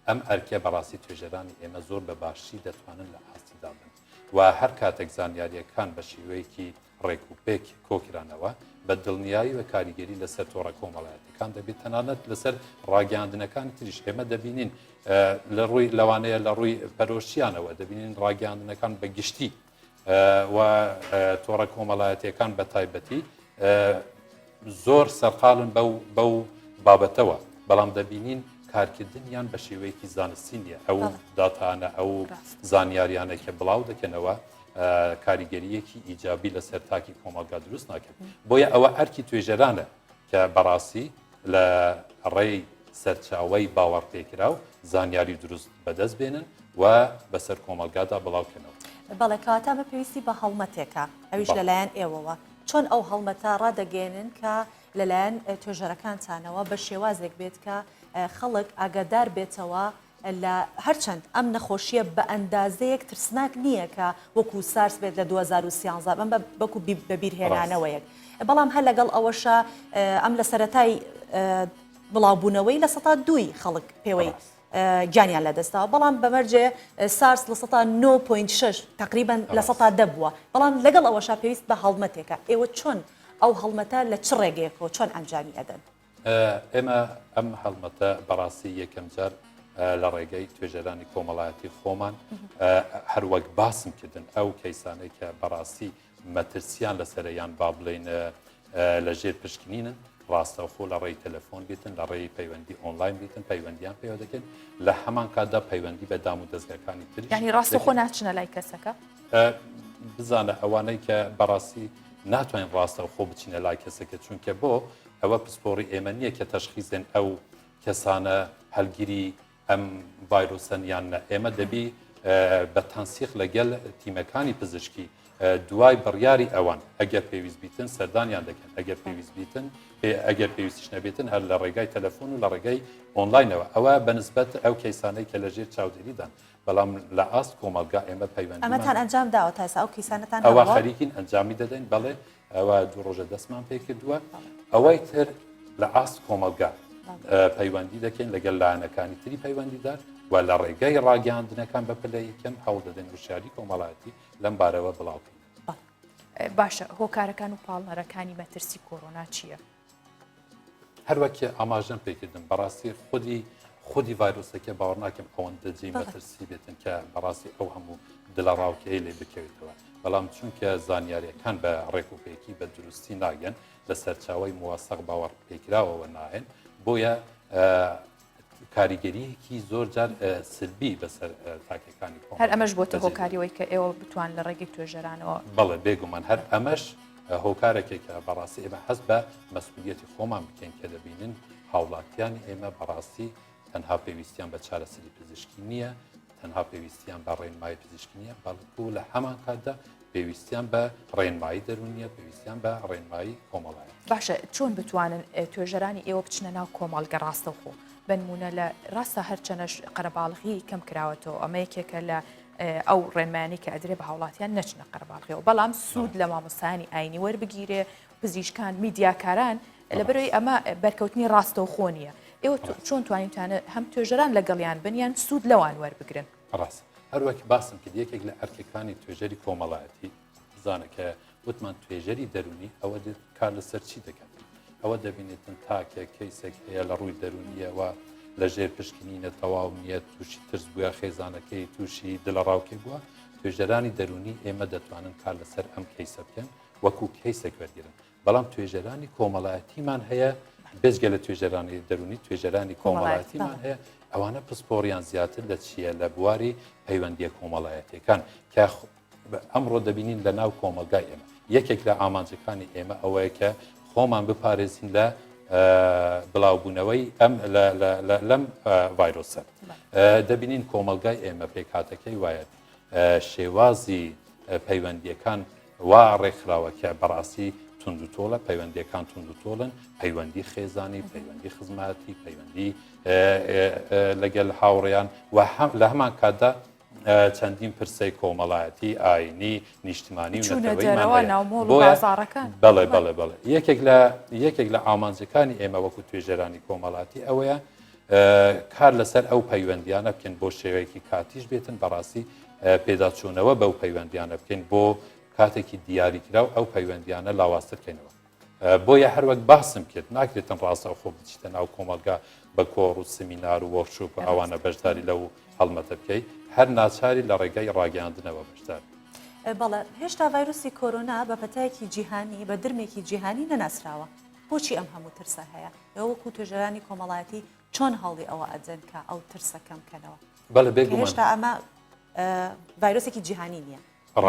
ئەم ئەرکە بەڕاستی توێژەرانی ئێمە زۆر بە باشی دەتوانن لە ئاستیدا بن و هەر کاتێک زانیاریەکان بە شێوەیەکی ڕێک و پێک کۆکرانەوە. بە دڵنیاییەوە کاریگەری لەسەر تۆڕە کۆمەڵایەتەکان دەبێت تەنانەت لەسەر ڕاگەیاندنەکانی تریش ئێمە دەبینین لە ڕووی لەوانەیە لە ڕووی پەرۆشیانەوە دەبینین ڕاگەیاندنەکان بە گشتی و تۆڕە کۆمەڵایەتیەکان بە تایبەتی زۆر سەرقالن بەو بەو بابەتەوە بەڵام دەبینین کارکردنیان بە شێوەیەکی زانستی نییە ئەو داتانە ئەو زانیاریانە کە بڵاو دەکەنەوە کاریگەریەکی ئیجابی لەسەر تاکی کۆمەڵگا دروست ناکەن بۆیە ئەوە ئەرکی توێژەرانە کە بەڕاستی لە ڕێی سەرچاوەی باوەڕپێکراو زانیاری دروست بەدەست بێنن و بەسەر کۆمەڵگادا بڵاوکەنەوە. بەڵێ کەواتە ئەمە پێویستی بە هەڵمەتێکە ئەویش لەلایەن ئێوەوە چۆن ئەو هەڵمەتە ڕادەگەیەنن کە لەلایەن توێژەرەکانتانەوە بە شێوازێک بێت کە خەڵک ئاگادار بێتەوە لە هەرچەند ئەم نەخۆشییە بە ئەندازەیەک ترسناک نییە کە وەکو سارس بێت لە 2013 بەم بەکو بەبیرهێنانەوەیەک بەڵام هەر لەگەڵ ئەوەشە ئەم لە سەرەتای بڵاوبوونەوەی لە سەتا دووی خەڵک پێوەی گیانیان لەدەستداوە بەڵام بەمەرجێ سارس لە سەتا 9.6 تقریبا لە سەتا دە بووە بەڵام لەگەڵ ئەوەشا پێویست بە هەڵمەتێکە ئێوە چۆن ئەو هەڵمەتە لە چ ڕێگەیەکەوە چۆن ئەنجامی ئەدەن؟ ئێمە ئەم هەڵمەتە بەڕاستی یەکەم جار لە ڕێگەی توێژەرانی کۆمەڵایەتی خۆمان هەروەک باسم کردن ئەو کەیسانەی کە بەڕاستی مەترسیان لەسەرە یان با بڵێین لە ژێر پشکنینن ڕاستەوخۆ لە ڕێی تەلەفۆن بێتن لە ڕێی پەیوەندی ئۆنلاین بێتن پەیوەندیان پێوە دەکەن لە هەمان کاتدا پەیوەندی بە دام و دەستگاکانی تر ینی ڕاستەخۆ ناچنە لای کەسەکە بزانە ئەوانەی کە بەڕاستی ناتوانین ڕاستەوخۆ بچینە لای کەسەکە چونکە بۆ ئەوە پسپۆڕی ئێمە نییە کە تەشخیزێن ئەو کەسانە هەلگیری ئەم ڤایرۆسەن یان نە، ئێمە دەبی بە تەنسیق لەگەل تیمەکانی پزیشکی دوای بڕیاری ئەوان ئەگەر پێویست بیتن سەردانیان دەکەن ئەگەر پێویست بیتن ئەگەر پێویستیش نەبێتن هەر لە ڕێگای تەلەفۆن و لە ڕێگای ئۆنلاینەوە ئەوە بەنسبەت ئەو کەیسانەی کە لەژێر چاودێریدان بەڵام لە ئاست کۆمەڵگا ئێمە پەیوەندی ئەمەتان ئەنجام داوە تا ئێستا ئەو کەیسانەتان ئەوە خەریکین ئەنجامی دەدەین بەڵێ ئەوە دوو ڕۆژە دەستمان پێ کردووە ئەوەی تر لە ئاست کۆمەڵگا پەیوەندی دەکەین لەگەل لایەنەکانی تری پەیوەندیدار و لە ڕێگەی ڕاگەاندنەکان بە پلە یەکەم هەوڵ دەدەین وشیاری کۆمەڵایەتی لەم بارەوە بڵاوکەین. باشە هۆکارەکان و پاڵنەرەکانی مەترسی کۆرۆنا چییە؟ هەروەک ئاماژەم پێکردن بەڕاستی خودی خودی ڤایرۆسەکە باوەڕ ناکەم ئەوەندە جێی مەترسی بێتن کە بەڕاستی ئەو هەموو دلەڕاوکەی لێ بکەوێتەوە بەڵام چونکە زانیاریەکان بە ڕێکوپێکی بە دروستی ناگەن لە سەرچاوی مواسەق باوەڕ پێکراوەوە ناهێن بۆیە کاریگەریەکی زۆر جار سلبی بەسەر تاکەکانی هەر ئەمەش بۆتە هۆکاریەوەی کە ئێوە بتوان لە ڕێگەی توێژەرانەوە بەڵێ بێگومان هەر ئەمەش هۆکارێکێکە بەڕاستی ئێمە هەست بە مەسئولیەتی خۆمان بکەین کە دەبینن هاوڵاتیانی ئێمە بەڕاستی تەنها پێویستیان بە چارەسەری پزیشکی نییە تەنها پێویستیان بە ڕێنمایی پزیشکی نییە بەڵکو لە هەمان کاتدا پێویستیان بە ڕێنمایی دەروونیە پێویستیان بە ڕێنمایی کۆمەڵایەتی. باشە چۆن بتوانن توێژەرانی ئێوە بچنە ناو کۆمەڵگە ڕاستەوخۆ بەنمونە لە ڕاستە هەرچەنەش قەرەباڵغی کەم کراوەتەوە ئەمە یەکێکە لە ئەو ڕێنمایانی کە ئەدرێ بە هاوڵاتیان نەچنە قەرەباڵغیەوە بەڵام سوود لە مامۆستایانی ئاینی وەربگیرێ پزیشکان میدیاکاران لەبەرەوەی ئەمە بەرکەوتنی ڕاستەوخۆ نییە ئێوە چۆن توانیتانە هەم توێژەران لەگەڵیان بن یان سوود لەوان وەربگرن؟ ڕاست هەروەک باسم کرد یەکێک لە ئەرکەکانی توێژەری کۆمەڵایەتی بزانە کە وتمان توێژەری دەرونی ئەوە دێت کار لەسەر چی دەکات ئەوە دەبینێتن تاکێک کەیسێک هەیە لە ڕووی دەرونیەوە لە ژێر پشکنینە تەواو نییە تووشی ترس بووە خێزانەکەی تووشی دڵەڕاوکێ بووە توێژەرانی دەرونی ئێمە دەتوانن کار لەسەر ئەم کەیسە بکەن وەکو کەیسێک وەرگرن بەڵام توێژەرانی کۆمەڵایەتیمان هەیە بێجگە لە توێژەرانی دەرونی توێژەرانی کۆمەڵایەتیمان هەیە ئەوانە پسپۆڕیان زیاتر لە چییە لە بواری پەیوەندیە کۆمەڵایەتەکان کە ئەمڕۆ دەبینین لە ناو کۆمەلگای ئێمە یەکێک لە ئامانجەکانی ئێمە ئەوەیە کە خۆمان بپارێزین لە بڵاوبوونەوەی ئەم لەم ڤایرۆسە دەبینین کۆمەلگای ئێمە پێکهاتەکەی وایە شێوازی پەیوەندیەکان وا ڕێکخراوە کە بەڕاستی توندوتۆڵە، پەیوەندیەکان توندوتۆڵن، پەیوەندی خێزانی، پەیوەندی خزماتی، پەیوەندی لەگەل هاوڕێیان و لە هەمان کاتدا چەندین پرسەی کۆمەڵایەتی، ئاینی، نیشتمانی و نەتەوەیمان هەیە. بەڵێ بەڵێ بەڵێ یەکێک لە یەکێک لە ئامانجەکانی ئێمە وەکو توێژەرانی کۆمەڵاتی ئەوەیە کار لەسەر ئەو پەیوەندیانە بکەین بۆ شێوەیەکی کاتیش بێتن بەڕاستی پێداچوونەوە بەو پەیوەندیانە بکەین بۆ کاتێکی دیاریکراو ئەو پەیوەندیانە لاوازتر کەینەوە. بۆیە هەروەک باسم کرد ناکرێتن ڕاستەوخۆ بچیتە ناو کۆمەڵگا بە کۆڕ و سمینار و وۆرکشۆپ و ئەوانە بەشداری لەو هەڵمەتە بکەی هەر ناچاری لە ڕێگای ڕاگەیاندنەوە بەشدار بەڵێ هێشتا ڤایرۆسی کۆرۆنا بە پەتایەکی جیهانی بە درمێکی جیهانی نەناسراوە بۆچی ئەم هەموو ترسە هەیە؟ ئێوە وەکو توێژەرانی کۆمەڵایەتی چۆن هەوڵی ئەوە ئەدەن کە ئەو ترسە کەم کەنەوە؟ بەڵێ بێگومان هێشتا ئەمە ڤایرۆسێکی جیهانی نییە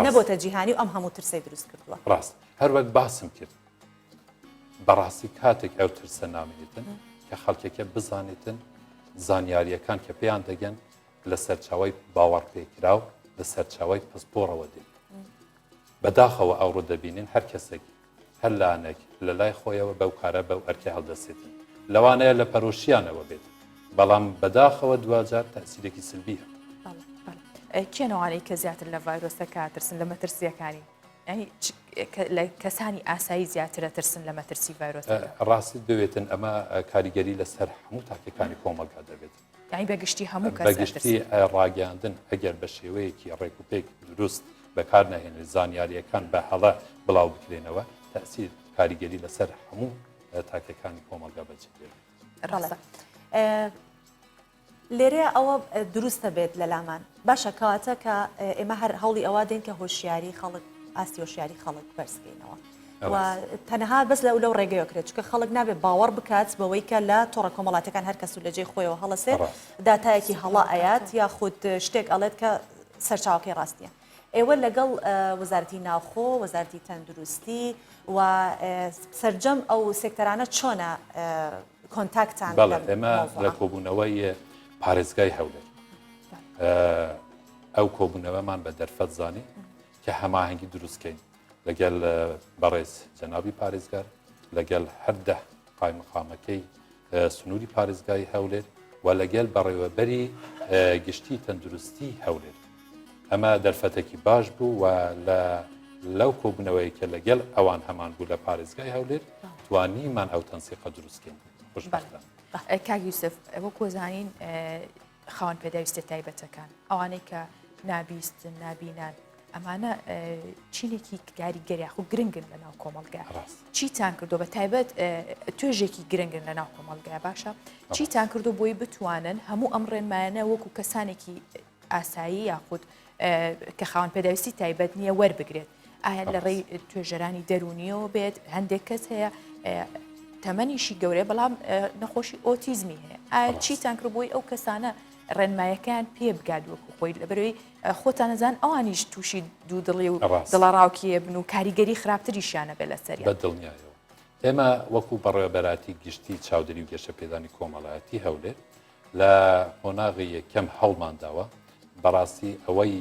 نەبۆتە جیهانی و ئەم هەموو ترسەی دروست کردووە. ڕاست هەروەک باسم کرد بەڕاستی کاتێک ئەو ترسە نامێنێتن کە خەڵکێکە بزانێتن زانیاریەکان کە پێیان دەگەن لە سەرچاوی باوەڕپێکراو لە سەرچاوی پسپۆڕەوە دێن بەداخەوە ئەوڕۆ دەبینین هەر کەسێک هەر لانێک لە لای خۆیەوە بەو کارە بەو ئەرکە هەڵدەسێتن لەوانەیە لە پەرۆشیانەوە بێت بەڵام بەداخەوە دواجار تەسیرێکی سلبیە. کێن ئەوانەی کە زیاتر لە ڤایرۆسەکە ترسن لە مەترسیەکانی ینی لە کەسانی ئاسایی زیاترە ترسن لە مەترسی ڤایرۆسەکە؟ ڕاستیت بوێتن ئەمە کاریگەری لەسەر هەموو تاکەکانی کۆمەڵگا دەبێت. یانی بە گشتی هەموو کەس بەگشتی ڕاگەیاندن ئەگەر بە شێوەیەکی ڕێک و پێک دروست بەکار نەهێنرێت زانیاریەکان بە هەڵە بڵاو بکرێنەوە تەسیر کاریگەری لەسەر هەموو تاکەکانی کۆمەڵگا بەجێ دێڵێت. ڕاستە. لێرەیە ئەوە دروستە بێت لە لامان باشە کەواتە کە ئێمە هەر هەوڵی ئەوە دێن کە هۆشیاری خەڵک ئاستی هۆشیاری خەڵک بەرزکەینەوە تەنها بەس لەو لەو ڕێگەیەوە کرێت چونکە خەڵک نابێت باوەڕ بکات بەوەی کە لە تۆڕە کۆمەڵاتەکان هەر کەس و لە جێی خۆیەوە هەڵەسێ داتایەکی هەڵا ئەیات یاخود شتێک ئەڵێت کە سەرچاوەکەی ڕاست نییە. ئێوە لەگەڵ وەزارەتی ناوخۆ، وەزارەتی تەندروستی و سەرجەم ئەو سێکتەرانە چۆنە کۆنتاکتان؟ بەڵێ ئێمە لە کۆبوونەوەی پارێزگای هەولێر ئەو کۆبوونەوەمان بە دەرفەت زانی کە هەماهەنگی دروستکەین لەگەل بەڕێز جەنابی پارێزگار، لەگەل هەر دە قایمقامەکەی سنووری پارێزگای هەولێر و لەگەل بەڕێوەبەری گشتی تەندروستی هەولێر. ئەمە دەرفەتێکی باش بوو و لە لەو کۆبوونەوەی کە لەگەل ئەوان هەمان بوو لە پارێزگای هەولێر توانیمان ئەو تەنسیقە دروستکەین. خۆشبەختانە. کاک یوسف وەکو زانین خاوەن پێداویستە تایبەتەکان، ئەوانەی کە نابیستن، نابینان، ئەمانە چینێکی کاریگەر یاخود گرنگن لە ناو کۆمەڵگا. چیتان کردو بە تایبەت توێژێکی گرنگن لە ناو کۆمەڵگا باشە چیتان کردو بۆی بتوانن هەموو ئەم ڕێنمایانە وەکو کەسانێکی ئاسایی یاخود کە خاوەن پێداویستی تایبەت نییە وەربگرێت ئایا لە ڕێی توێژەرانی دەرونیەوە بێت هەندێک کەس هەیە تەمەنیشی گەورەیە بەڵام نەخۆشی ئۆتیزمی هەیە ئایا چیتان کرد بۆی ئەو کەسانە ڕێنمایەکان پێ بگات وەکو خۆی لەبەرەوەی خۆتان نەزان ئەوانیش تووشی دوودڵی و دڵەڕاوکیە بن و کاریگەری خراپتریشیانە بێ لەسەر بە دڵنیایەوە ئێمە وەکو بەڕێوەبەراتی گشتی چاودێری و گەشەپێدانی کۆمەڵایەتی هەولێر لە قۆناغی یەکەم هەوڵمان داوە بەڕاستی ئەوەی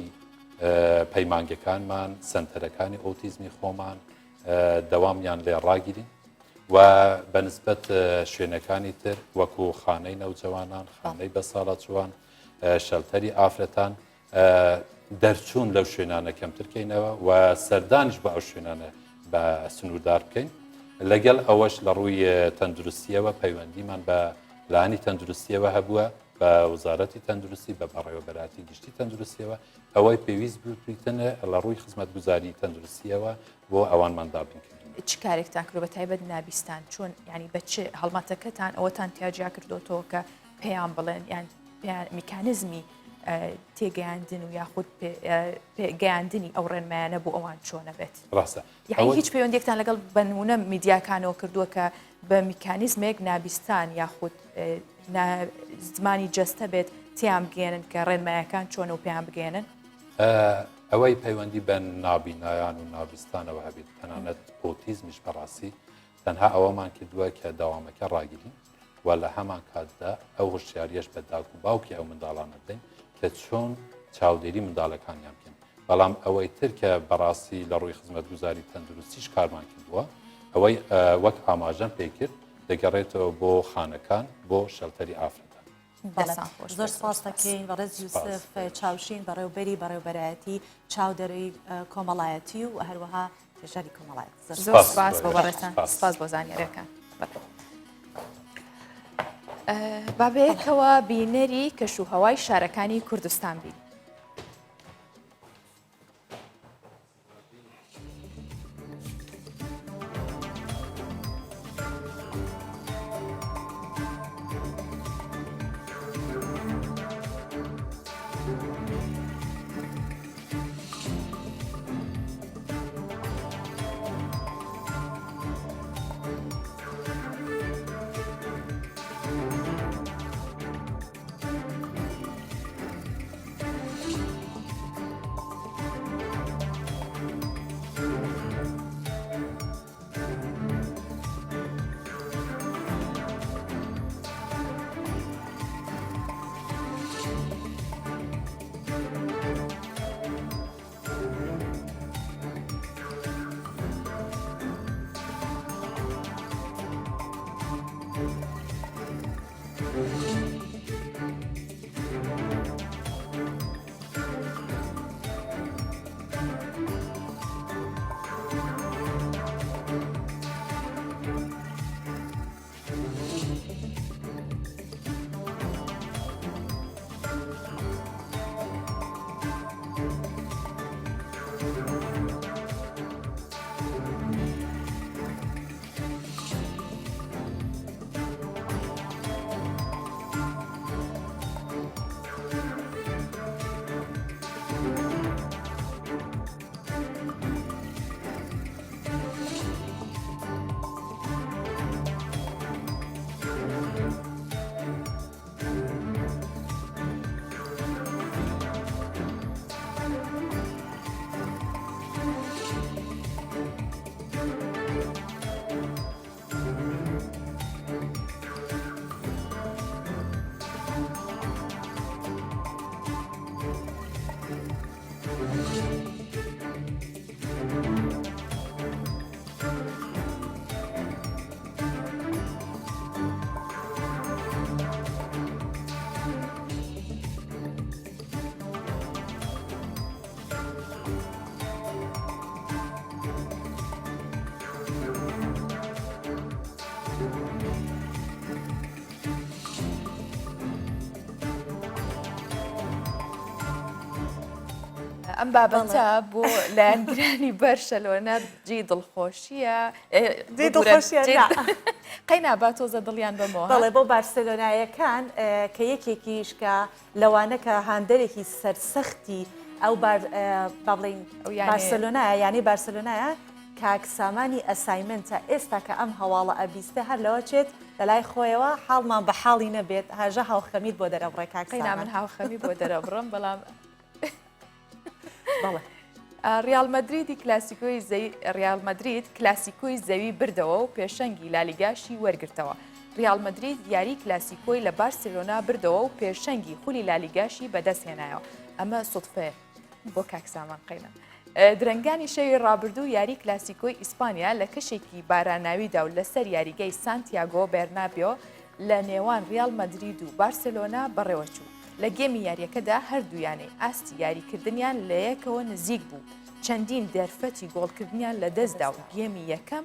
پەیمانگەکانمان سنتەرەکانی ئۆتیزمی خۆمان دەوامیان لێ ڕاگیرین و بەنسبەت شوێنەکانی تر وەکو خانەی نەوجەوانان خانەی بەساڵاچوان شەلتەری ئافرەتان دەرچوون لەو شوێنانە کەمتر کەینەوە و سەردانیش بە ئەو شوێنانە بە سنووردار بکەین لەگەڵ ئەوەش لە ڕووی تەندروستیەوە پەیوەندیمان بە لانی تەندروستیەوە هەبووە بە وەزارەتی تەندروستی بە بەڕێوەبەراتی گشتی تەندروستیەوە ئەوەی پێویست بوویتن لە ڕووی خزمەتگوزاری تەندروستیەوە بۆ ئەوانمان دابین کردوون. چ کارێکتان کردووە بە تایبەت نابیستان چۆن یانی بە چ هەڵمەتەکەتان ئەوەتان تیا جیا کردۆتەوە کە پێیان بڵێن یان میکانزمی تێگەیاندن و یاخود گەیاندنی ئەو ڕێنمایانە بۆ ئەوان چۆنە بێت ڕاستە یعنی هیچ پەیوەندێکتان لەگەڵ بەنمونە میدیاکانەوە کردووە کە بە میکانیزمێک نابیستان یاخود زمانی جەستە بێت تیان بگەێنن کە ڕێنمایەکان چۆن و پێیان بگەێنن ئەوەی پەیوەندی بە نابینایان و نابیستانەوە هەبێت تەنانەت ئۆتیزمیش بەڕاستی تەنها ئەوەمان کردووە کە داوامەکە ڕاگرین و لە هەمان کاتدا ئەو هۆشیاریەش بە داک و باوکی ئەو منداڵانە بدەین کە چۆن چاودێری منداڵەکانیان بکەن بەڵام ئەوەی تر کە بەڕاستی لە ڕووی خزمەتگوزاری تەندروستیش کارمان کردووە ئەوەی وەک ئاماژەم پێ کرد دەگەڕێتەوە بۆ خانەکان بۆ شەلتەری ئافرەتان. زۆر سپاس دەکەین بەڕێز یوسف چاوشین بەڕێوبەری بەڕێوبەرایەتی چاودێری کۆمەڵایەتی و هەروەها توێژەری کۆمەڵایەتی. زۆر سپاس بۆ بەڕێزتان سپاس بۆ زانیاریەکان. با بەیەکەوە بینەری کەش و هەوای شارەکانی کوردستان بین. ئەم بابەتە بۆ لایەنگرانی بەرشەلۆنە جێی دڵخۆشییە. جێی دڵخۆشییە نا. قەینا با تۆزە دڵیان بەمەوە. بەڵێ بۆ بارسێلۆنایەکان کە یەکێکیش کە لەوانە کە هاندەرێکی سەرسەختی ئەو بار با بڵێین بارسێلۆنایە یانەی بارسێلۆنایە کاک سامانی ئەسایمنتە ئێستا کە ئەم هەواڵە ئەبیستێ هەر لەوە چێت لەلای خۆیەوە حاڵمان بە حاڵی نەبێت هاژە هاوخەمیت بۆ دەرەبڕێ کاک قەینا من هاوخەمی بۆ دەرەبڕم بەڵام بەڵێ. ریال مەدریدی کلاسیکۆی زەوی ریال مەدرید کلاسیکۆی زەوی بردەوە و پێشەنگی لالیگاشی وەرگرتەوە. ریال مەدرید یاری کلاسیکۆی لە بارسێلۆنا بردەوە و پێشەنگی خولی لالیگاشی بەدەستهێنایەوە. ئەمە سوتفەیە بۆ کاک سامان قەینا. درەنگانی شەوی ڕابردوو یاری کلاسیکۆی ئیسپانیا لە کەشێکی باراناویدا و لەسەر یاریگای سانتیاگۆ بێرنابیۆ لە نێوان ریال مەدرید و بارسێلۆنا بەڕێوەچوو. لە گێمی یارییەکەدا هەردوو یانەی ئاستی یاریکردنیان لەیەکەوە نزیک بوو، چەندین دەرفەتی گۆڵکردنیان لەدەستدا و گێمی یەکەم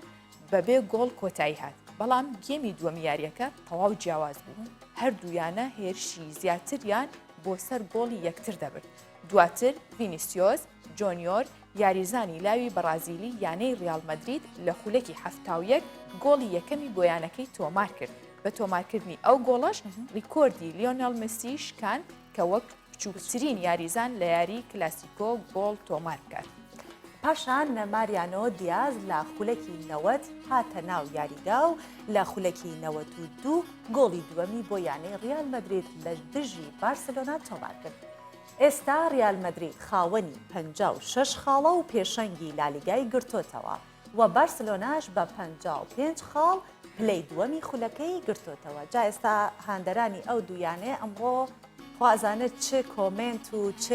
بەبێ گۆڵ کۆتایی هات، بەڵام گێمی دووەمی یارییەکە تەواو جیاواز بوو، هەردوو یانە هێرشی زیاتریان بۆ سەر گۆڵی یەکتر دەبرد، دواتر ڤینیسیۆس جۆنیۆر یاریزانی لاوی بەڕازیلی یانەی ریال مەدرید لە خولەکی 71 گۆڵی یەکەمی بۆ یانەکەی تۆمارکرد، بە تۆمارکردنی ئەو گۆڵەش ریکۆردی لیۆنێل مێسی شکاند کە وەک بچووکترین یاریزان لە یاری کلاسیکۆ گۆڵ تۆمار بکات. پاشان ماریانۆ دیاز لە خولەکی 90 هاتە ناو یاریگا و لە خولەکی 92 گۆڵی دووەمی بۆ یانەی ریال مەدرید لە دژی بارسێلۆنا تۆمارکرد. ئێستا ریال مەدرید خاوەنی 56 خاڵە و پێشەنگی لالیگای گرتۆتەوە و بارسلۆناش بە 55 خاڵ پلەی دووەمی خولەکەی گرتۆتەوە. جا ئێستا هاندەرانی ئەو دوو یانەیە ئەمڕۆ خوا ئەزانێت چ comment و چ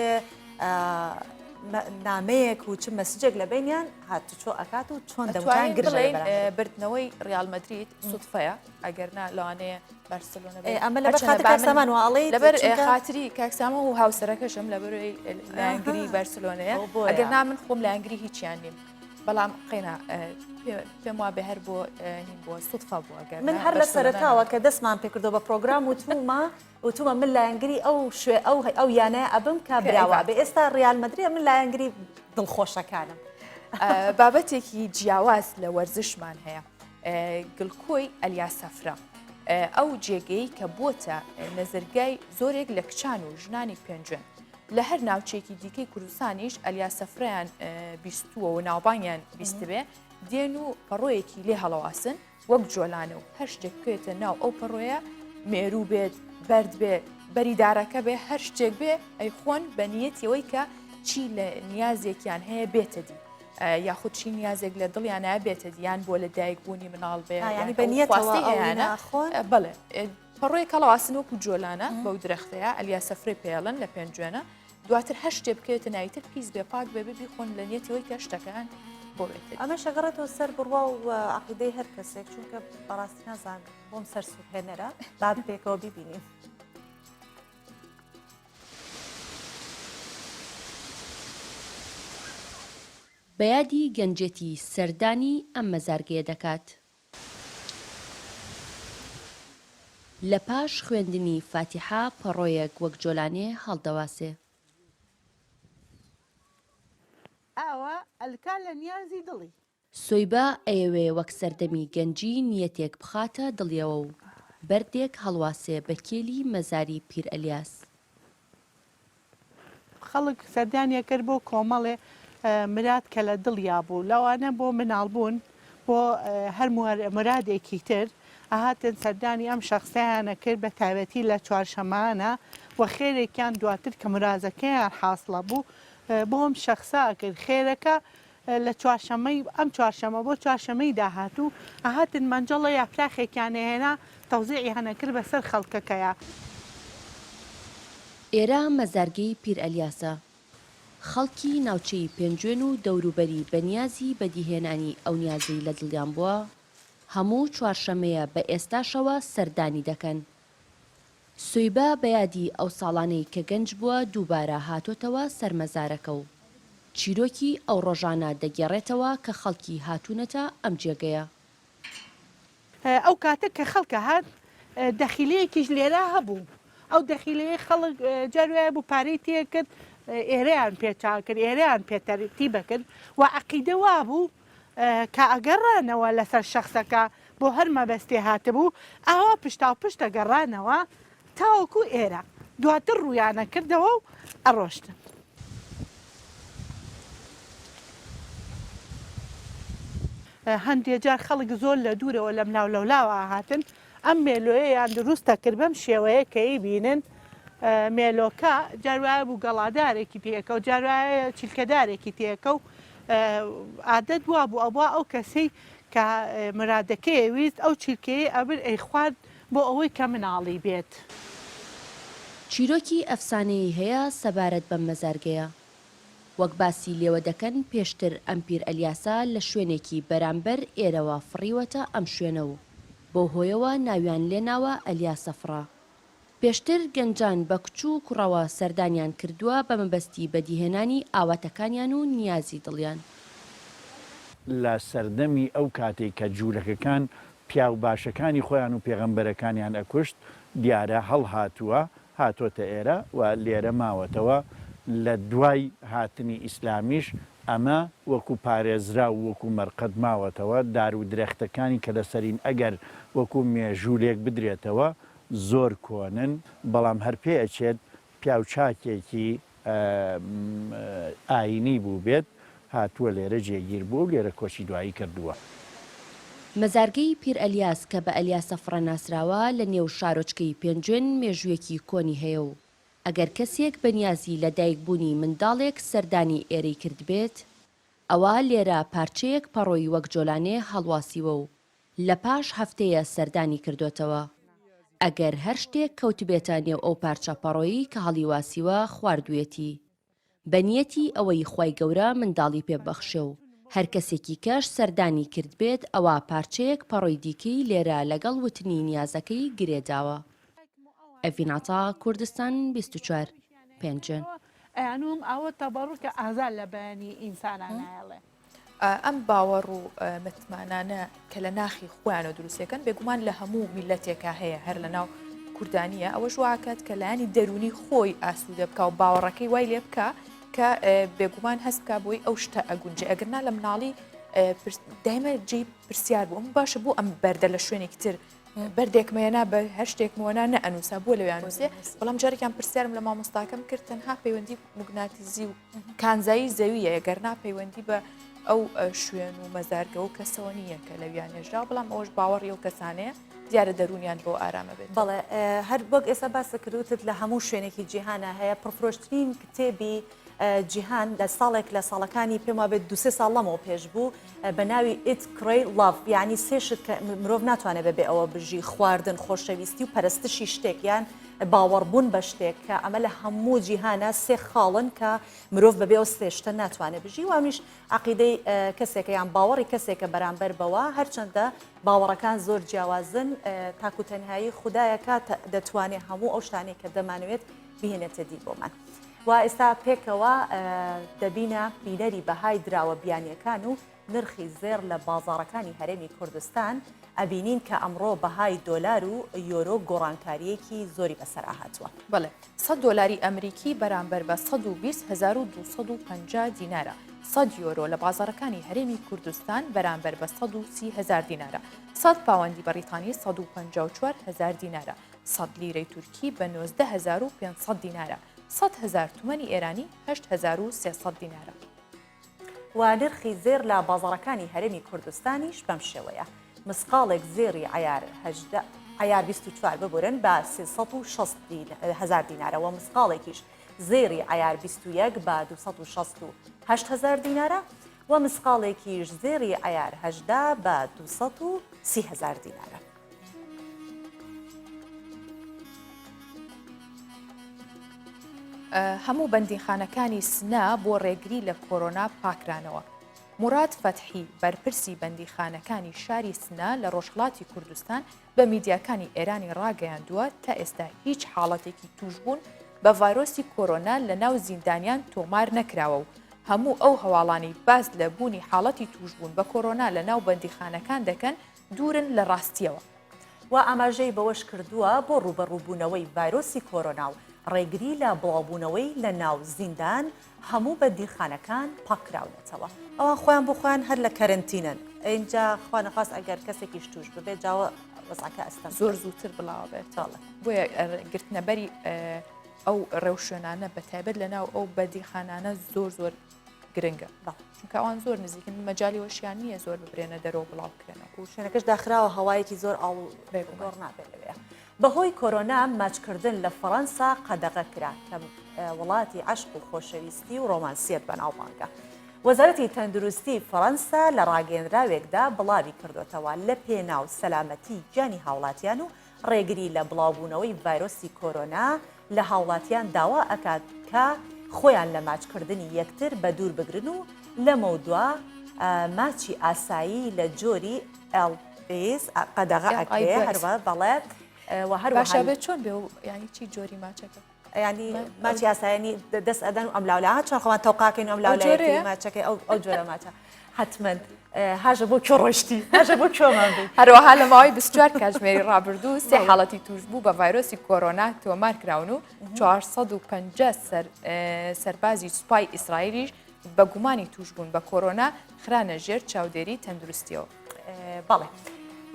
نامەیەک و چ message ێک لە بینیان هاتوچۆ ئەکات و چۆن دەموچاویان گرژە لە بەرامبەر. بردنەوەی ریال مەدرید سودفەیە ئەگەر نا لەوانەیە بارسلۆنە بێت. ئەمە لەبەر خاتر کاک سامان وا ئەڵێیت؟ لەبەر خاتری کاک سامان و هاوسەرەکەشم لەبەرەوەی لایەنگری بارسلۆنەیە ئەگەر نا من خۆم لایەنگری هیچیان نیم بەڵام قەینا پێم وابێ هەر بۆ هین بووە سودفە بووە گەر من هەر لە سەرەتاوە کە دەستمان پێکردەوە بە پرۆگرام وتومە وتومە من لایەنگری ئەو شوێ ئەو ئەو یانەیە ئەبم کە براوە بێ ئێستا ڕیال مەدریە من لایەنگری دڵخۆشەکانم. بابەتێکی جیاواز لە وەرزشمان هەیە گڵکۆی ئەلیاسەفرە ئەو جێگەی کە بۆتە نەزرگای زۆرێک لە کچان و ژنانی پێنجوێن لە هەر ناوچێکی دیکەی کوردستانیش ئەلیاسەفرەیان بیستووە و ناوبانگیان بیستبێ دێن و پەڕۆیەکی لێ هەڵەواسن وەک جۆلانە و هەر شتێک بکەوێتە ناو ئەو پەڕۆیە مێروو بێت بەرد بێ بەری دارەکە بێ هەر شتێک بێ ئەیخۆن بە نیەتیەوەی کە چی لە نیازێکیان هەیە بێتە دی یاخود چی نیازێک لە دڵیانە بێتە دیان بۆ لە دایک بوونی مناڵ بێ ینی بە نیەتەوە هەیەە خۆن بەڵێ پەڕۆیەک هەڵەواسن وەکو جۆلانە بەو درەختەیە ئەلیا سەفرەی پێڵن لە پێنجوێنە دواتر هەر شتێ بکەوێتە ناوی تر پیس بێ پاک بێ بیخۆن لە نیەتەوەی کە شتەکان بۆ بێت ئەمەش ئەگەڕێتەوە سەر بڕوا و عەقیدەی هەر کەسێک چونکە بەڕاستی نازانم بۆم سەرسوڕهێنەرە با پێکەوە بیبینین. بە یادی گەنجێتی سەردانی ئەم مەزارگەیە دەکات. لە پاش خوێندنی فاتیحە پەڕۆیەک وەک جۆلانێ هەڵدەواسێ. ئاوا ئەلکا لە نیازی دڵی. سۆیبە ئەیەوێ وەک سەردەمی گەنجی نیەتێک بخاتە دڵیەوە و بەردێک هەڵواسێ بە کێلی مەزاری پیر ئەلیاس. خەڵک سەردانی ئەکرد بۆ کۆمەڵێ مراد کە لە دڵیا بوو لەوانە بۆ مناڵ بوون بۆ هەر مرادێکی تر ئەهاتن سەردانی ئەم شەخسەیان ئەکرد بە تایبەتی لە چوارشەمانە و خێرێکیان دواتر کە مرازەکەیان حاسڵە بوو بۆ ئەم شەخسە ئەکرد خێرەکە لە چوارشەممەی ئەم چوارشەممە بۆ چوارشەممەی داهاتوو ئەهاتن مەنجەڵە یاپراخێکیان ئەهێنا تەوزیعیان ئەکرد بەسەر خەڵکەکەیا. ئێرە مەزارگەی پیر ئەلیاسە. خەڵکی ناوچەی پێنجوێن و دەوروبەری بە نیازی بەدیهێنانی ئەو نیازەی لە دڵیان بووە، هەموو چوارشەممەیە بە ئێستاشەوە سەردانی دەکەن. سویبە بە یادی ئەو ساڵانەی کە گەنج بووە دووبارە هاتۆتەوە سەر مەزارەکە و چیرۆکی ئەو ڕۆژانە دەگێڕێتەوە کە خەڵکی هاتوونەتە ئەم جێگەیە. ئەو کاتە کە خەڵک هات دەخیلەیەکیش لێرە هەبوو، ئەو دەخیلەیە خەڵک جار وایە بوو پارەی تێکرد. ئێرەیان پێ چاکرد ئێرەیان پێ تەرتیبە کرد و عەقیدە وابوو کە ئەگەڕانەوە لەسەر شەخسەکە بۆ هەر مەبەستێ هاتبوو ئاوا پشتاوپشت ئەگەڕانەوە تاوەکو ئێرە دواتر ڕوویان ئەکردەوە و ئەڕۆشتن. هەندێ جار خەڵک زۆر لە دوورەوە لەملاو لەولاوە ئەهاتن ئەم مێلۆیەیان دروست دەکرد بەم شێوەیە کە ئەیبینن مێلۆکە جار وایە بوو گەڵادارێکی تێکەوت جار وایە چیلکەدارێکی تێکەوت عادەت وابوو ئەبوا ئەو کەسەی کە مرادەکەی ئەویست ئەو چیلکەیەی ئەبرد ئەیخوارد بۆ ئەوەی کە مناڵی بێت. چیرۆکی ئەفسانەیی هەیە سەبارەت بەم مەزارگەیە. وەک باسی لێوە دەکەن پێشتر ئەم پیر ئەلیاسە لە شوێنێکی بەرامبەر ئێرەوە فڕیوەتە ئەم شوێنە و بەو هۆیەوە ناویان لێناوە ئەلیاسە فڕە. پێشتر گەنجان بە کچ و کوڕەوە سەردانیان کردووە بە مەبەستی بەدیهێنانی ئاواتەکانیان و نیازی دڵیان. لە سەردەمی ئەو کاتەی کە جوولەکەکان پیاو باشەکانی خۆیان و پێغەمبەرەکانیان ئەکوشت، دیارە هەڵهاتووە هاتۆتە ئێرە و لێرە ماوەتەوە، لە دوای هاتنی ئیسلامیش ئەمە وەکو پارێزراو وەکو مەرقەد ماوەتەوە، دار و درەختەکانی کە لەسەرین ئەگەر وەکو مێژوو لێک بدرێتەوە زۆر کۆنن، بەڵام هەر پێ ئەچێت پیاو چاکێکی ئایینی بووبێت هاتووە لێرە جێگیر بووە و لێرە کۆچی دوایی کردووە. مەزارگەی پیر ئەلیاس کە بە ئەلیاسە فڕە ناسراوە لە نێو شارۆچکەی پێنجوێن مێژوویەکی کۆنی هەیە و ئەگەر کەسێک بە نیازی لە دایکبوونی منداڵێک سەردانی ئێرەی کردبێت ئەوا لێرە پارچەیەک پەڕۆی وەک جۆلانێ هەڵواسیوە و لە پاش هەفتەیە سەردانی کردۆتەوە. ئەگەر هەر شتێک کەوتبێتە نێو ئەو پارچە پەڕۆی کە هەڵیواسیوە خواردوویەتی. بە نیەتی ئەوەی خوای گەورە منداڵی پێ ببەخشێ و هەر کەسێکی کەش سەردانی کردبێت ئەوا پارچەیەک پەڕۆی دیکەی لێرە لەگەڵ وتنی نیازەکەی گرێ داوە. ئەڤین عەتا، کوردستان 24، پێنجوێن. ئەیانوم ئاوە تەبەڕوکە ئازار لە بەیانی ئینسانا نایەڵێ. ئەم باوەڕ و متمانانە کە لە ناخی خۆیانەوە دروستەکەن بێگومان لە هەموو میلەتێکا هەیە هەر لە ناو کوردانیە ئەوەش واکات کە لایەنی دەرونی خۆی ئاسوودە بکە و باوەڕەکەی وای لێ بکە کە بێگومان هەست بکە بۆی ئەو شتە ئەگونجێ ئەگەرنا لە مناڵی دایمە جێی پرسیار بوو ئەم باشە بۆ ئەم بەردە لە شوێنێکی تر بەردێکمەیەنا بە هەر شتێکمەوەنا نەئەنووسا بۆ لەوێ ئەنووسێ بەڵام جارێکیان پرسیارم لە مامۆستاکەم کرد تەنها پەیوەندی موگناتیزی و کانزایی زەویە گەرنا پەیوەندی بە ئەو شوێن و مەزارگە و کەسەوە نییە کە لەویان نێژرا بەڵام ئەوەش باوەڕی ئەو کەسانەیە دیارە دەروونیان بۆ ئارامە بێت. بەڵێ هەر وەک ئێستا باست کرد وتت لە هەموو شوێنێکی جیهانا هەیە پڕفرۆشترین کتێبی جیهان لە ساڵێک لە ساڵەکانی پێم وابێت دوسێ ساڵ لەمەوە پێش بوو بە ناوی Eat Pray Love یعنی سێ شت کە مرۆڤ ناتوانێت بەبێ ئەوە بژی خواردن خۆشەویستی و پەرستشی شتێک یان باوەڕبوون بە شتێک کە ئەمە لە هەموو جیهانە سێ خاڵن کە مرۆڤ بەبێ ئەو سێ شتە ناتوانێت بژی وامیش عقیدەی کەسێکە یان باوەڕی کەسێکە بەرامبەر بەوە هەرچەندە باوەڕەکان زۆر جیاوازن تاکو تەنهایی خودایەکە دەتوانێت هەموو ئەو شتانەی کە دەمانەوێت بهێنێتە دی بۆمان. و ئێستا پێکەوە دەبینە بینەری بەهای دراوە بیانیەکان و نرخی زێڕ لە بازاڕەکانی هەرێمی کوردستان، ئەبینین کە ئەمڕۆ بەهای دۆلار و یۆرۆ گۆڕانکارییەکی زۆری بەسەرا هاتووە. بەڵێ، سەد دۆلاری ئەمریکی بەرامبەر بە 120250 دینارە، سەد یۆرۆ لە بازاڕەکانی هەرێمی کوردستان بەرامبەر بە 130000 دینارە، سەد پاوەندی بەڕیتانی 154000 دینارە، سەد لیرەی تورکی بە 19500 دینارە، 100000 تومەنی ئێرانی 8300 دینارە. و نرخی زێڕ لە بازاڕەکانی هەرێمی کوردستانیش بەم شێوەیە، مسقاڵێک زێڕی عەیار 18 عەیار 24 ببورن بە 360 هەزار دینارە و مسقاڵێکیش زێڕی عەیار 21 بە 268 هەزار دینارە و مسقاڵێکیش زێڕی عەیار 18 بە 230 هەزار دینارە. هەموو بەندیخانەکانی سنە بۆ ڕێگری لە کۆرۆنا پاکرانەوە. موراد فەتحی، بەرپرسی بەندیخانەکانی شاری سنە لە ڕۆژهەڵاتی کوردستان بە میدیاکانی ئێرانی ڕاگەیاندووە، تا ئێستا هیچ حاڵەتێکی تووشبوون بە ڤایرۆسی کۆرۆنا لە ناو زیندانیان تۆمار نەکراوە و هەموو ئەو هەواڵانەی باس لە بوونی حاڵەتی تووشبوون بە کۆرۆنا لە ناو بەندیخانەکان دەکەن دوورن لە ڕاستییەوە. و ئاماژەی بەوەشکردووە، بۆ ڕووبەڕووبوونەوەی ڤایرۆسی کۆرۆنا و. ڕێگری لە بڵاوبوونەوەی لە ناو زیندان هەموو بەندیخانەکان پاککراونەتەوە. ئەوان خۆیان بۆ خۆیان هەر لە کەرەنتینەن ئینجا خوا نەخواست ئەگەر کەسێکیش توش ببێت جاوە وەزعەکە ئەستەم زۆر زووتر بڵاوە بێت بەڵێ. بۆیە گرتنەبەری ئەو ڕێوشوێنانە بە تایبەت لە ناو ئەو بەندیخانانە زۆر زۆر گرنگە بەڵێ. چونکە ئەوان زۆر نزیکن مەجالی وەشیان نییە زۆر ببرێنە دەرەوە بڵاو بکرێنەوە. و شوێنەکەش داخراوە هەوایەکی زۆر ئاڵ و بێگومان. گۆڕ نابێت لەوێ. بەهۆی کۆرۆنا ماچکردن لە فەڕەنسا قەدەغە کرا کە وڵاتی عەشق و خۆشەویستی و ڕۆمانسیەت بەناوبانگە. وەزارەتی تەندروستی فەڕەنسا لە ڕاگەیەنراوێکدا بڵاوی کردۆتەوە، لە پێناو سەلامەتی گیانی هاوڵاتیان و ڕێگری لە بڵاوبوونەوەی ڤایرۆسی کۆرۆنا لە هاوڵاتیان داوا ئەکات کە خۆیان لە ماچکردنی یەکتر بەدوور بگرن و لەمەودوا ماچی ئاسایی لە جۆری LBS قەدەغە ئەکرێ هەروە بەڵێ و هەروەها باشە بێت چۆن بێ و یعنی چی جۆری ماچەکە؟ ینی ماچی یاسایانی دەست ئەدەن و ئەم لاولا چۆن خۆمان تەوقاکەین و ئەم لاولایەتی ماچەکەی ئەو ئەو جۆرە ماچە حتمما هاژە بۆ کوێ ڕۆشتی هاژە بۆ کوێمان بی هەروەها لە ماوەی 24 کاتژمێری ڕابردوو سێ حاڵەتی تووشبوو بە ڤایرۆسی کۆرۆنا تۆمار کراون و 450 سەربازی سوپای ئیسرائیلیش بە گومانی تووشبوون بە کۆرۆنا خرانە ژێر چاودێری تەندروستیەوە. بەڵێ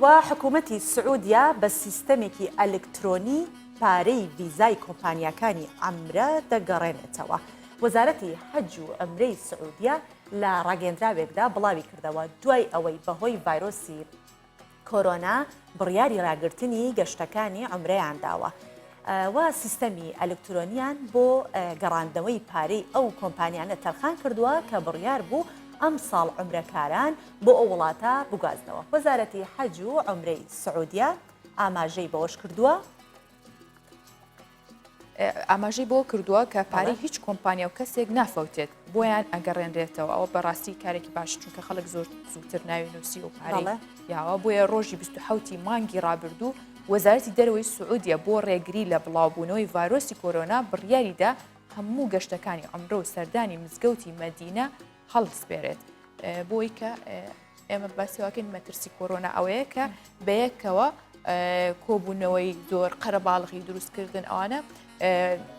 و حکوومەتی سعودیا بە سیستەمێکی ئەلکترۆنی پارەی ڤیزای کۆمپانیاکانی عەمرە دەگەڕێنێتەوە. وەزارەتی حەج و عەمرەی سعودیا لە ڕاگەیەندراوێکدا بڵاویکردەوە، دوای ئەوەی بەهۆی ڤایرۆسی کۆرۆنا بڕیاری ڕاگرتنی گەشتەکانی عومرەیان داوە و سیستەمی ئەلکترۆنیان بۆ گەڕاندنەوەی پارەی ئەو کۆمپانیانە تەرخان کردووە کە بڕیار بوو ئەمساڵ عومرەکاران بۆ ئەو وڵاتە بگوازنەوە. وەزارەتی حەج و عومرەی سعودیە ئاماژەی بەوەشکردووە، ئاماژەی بەوە کردووە کە پارەی هیچ کۆمپانیا و کەسێک نافەوتێت بۆیان ئەگەڕێنرێتەوە ئەوە بەڕاستی کارێکی باش چونکە خەڵک زۆر زووتر ناوی نووسی و پارەی یاوە بۆیە ڕۆژی 27 مانگی ڕابردوو وەزارەتی دەرەوەی سعودیە بۆ ڕێگری لە بڵاوبوونەوەی ڤایرۆسی کۆرۆنا بڕیاریدا هەموو گەشتەکانی عەمرە و سەردانی مزگەوتی مەدینە هەڵبسپێرێت بۆی کە ئێمە باسیواکەین مەترسی کۆرۆنا ئەوەیە کە بەیەکەوە کۆبوونەوەی زۆر قەرەباڵغی دروستکردن ئەوانە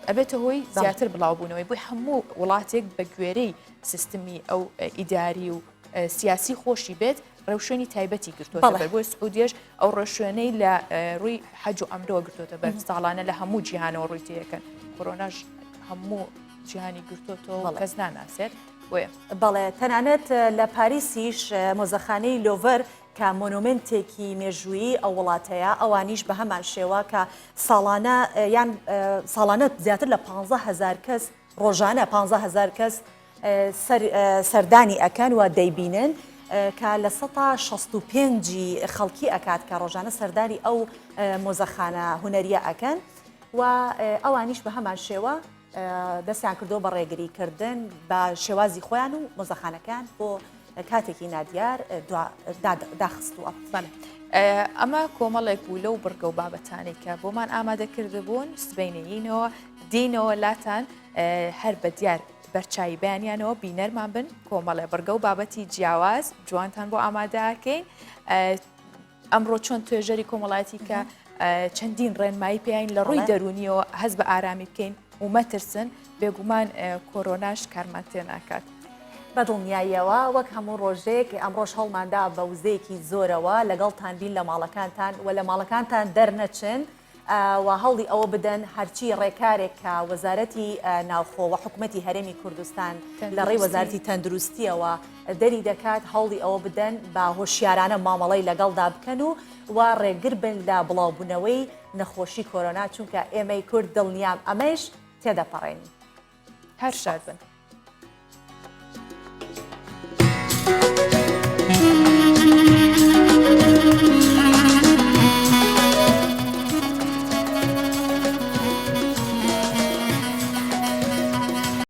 ئەبێتە هۆی زیاتر بڵاوبوونەوەی بۆی هەموو وڵاتێک بە گوێرەی سیستمی ئەو ئیداری و سیاسی خۆشی بێت ڕێوشوێنی تایبەتی گرتووە بەر بۆی سعودیش ئەو ڕێوشوێنەی لە ڕووی حەج و عەمرەوە گرتوتە بەر ساڵانە لە هەموو جیهانەوە ڕووی تێەکەن کۆرۆناش هەموو جیهانی گرتوتەوە کەس ناناسێت بۆیە. بەڵێ تەنانەت لە پاریسیش مۆزەخانەی لۆڤەر کە مۆنۆمێنتێکی مێژوویی ئەو وڵاتەیە ئەوانیش بە هەمان شێوە کە ساڵانە یان ساڵانە زیاتر لە 15 هەزار کەس ڕۆژانە 15 هەزار کەس سەردانی ئەکەن و دەیبینن کە لە سەتا 65 خەڵکی ئەکات کە ڕۆژانە سەردانی ئەو مۆزەخانە هونەریە ئەکەن و ئەوانیش بە هەمان شێوە دەستیان کردووە بە ڕێگریکردن بە شێوازی خۆیان و مۆزەخانەکان بۆ کاتێکی نادیار داخستووە. بەڵێ ئەمە کۆمەڵێک بوو لەو بڕگە و بابەتانەی کە بۆمان ئامادە کردبوون سبەینێینەوە دینەوە لاتان هەر بە دیار بەرچوی بەیانیانەوە بینەرمان بن کۆمەڵێ بڕگە و بابەتی جیاواز جوانتان بۆ ئامادەکەین ئەمڕۆ چۆن توێژەری کۆمەڵایەتی کە چەندین ڕێنمایی پێین لە ڕووی دەرونیەوە هەست بە ئارامی بکەین و مەترسن بێگومان کۆرۆناش کارمان تێ ناکات. بە دڵنیاییەوە وەک هەموو ڕۆژێک ئەمڕۆش هەوڵماندا بە وزەیەکی زۆرەوە لەگەڵتان بین لە ماڵەکانتان و لە ماڵەکانتان دەرنەچن و هەوڵی ئەوە بدەن هەرچی ڕێکارێک کە وەزارەتی ناوخۆ و حکومەتی هەرێمی کوردستان لە ڕێی وەزارەتی تەندروستیەوە دەری دەکات هەوڵی ئەوە بدەن بە هۆشیارانە مامەڵەی لەگەڵدا بکەن و و ڕێگر بن لە بڵاوبوونەوەی نەخۆشی کۆرۆنا چونکە ئێمەی کورد دڵنیام ئەمەش تێدەپەڕێنین. هەر شاد بن.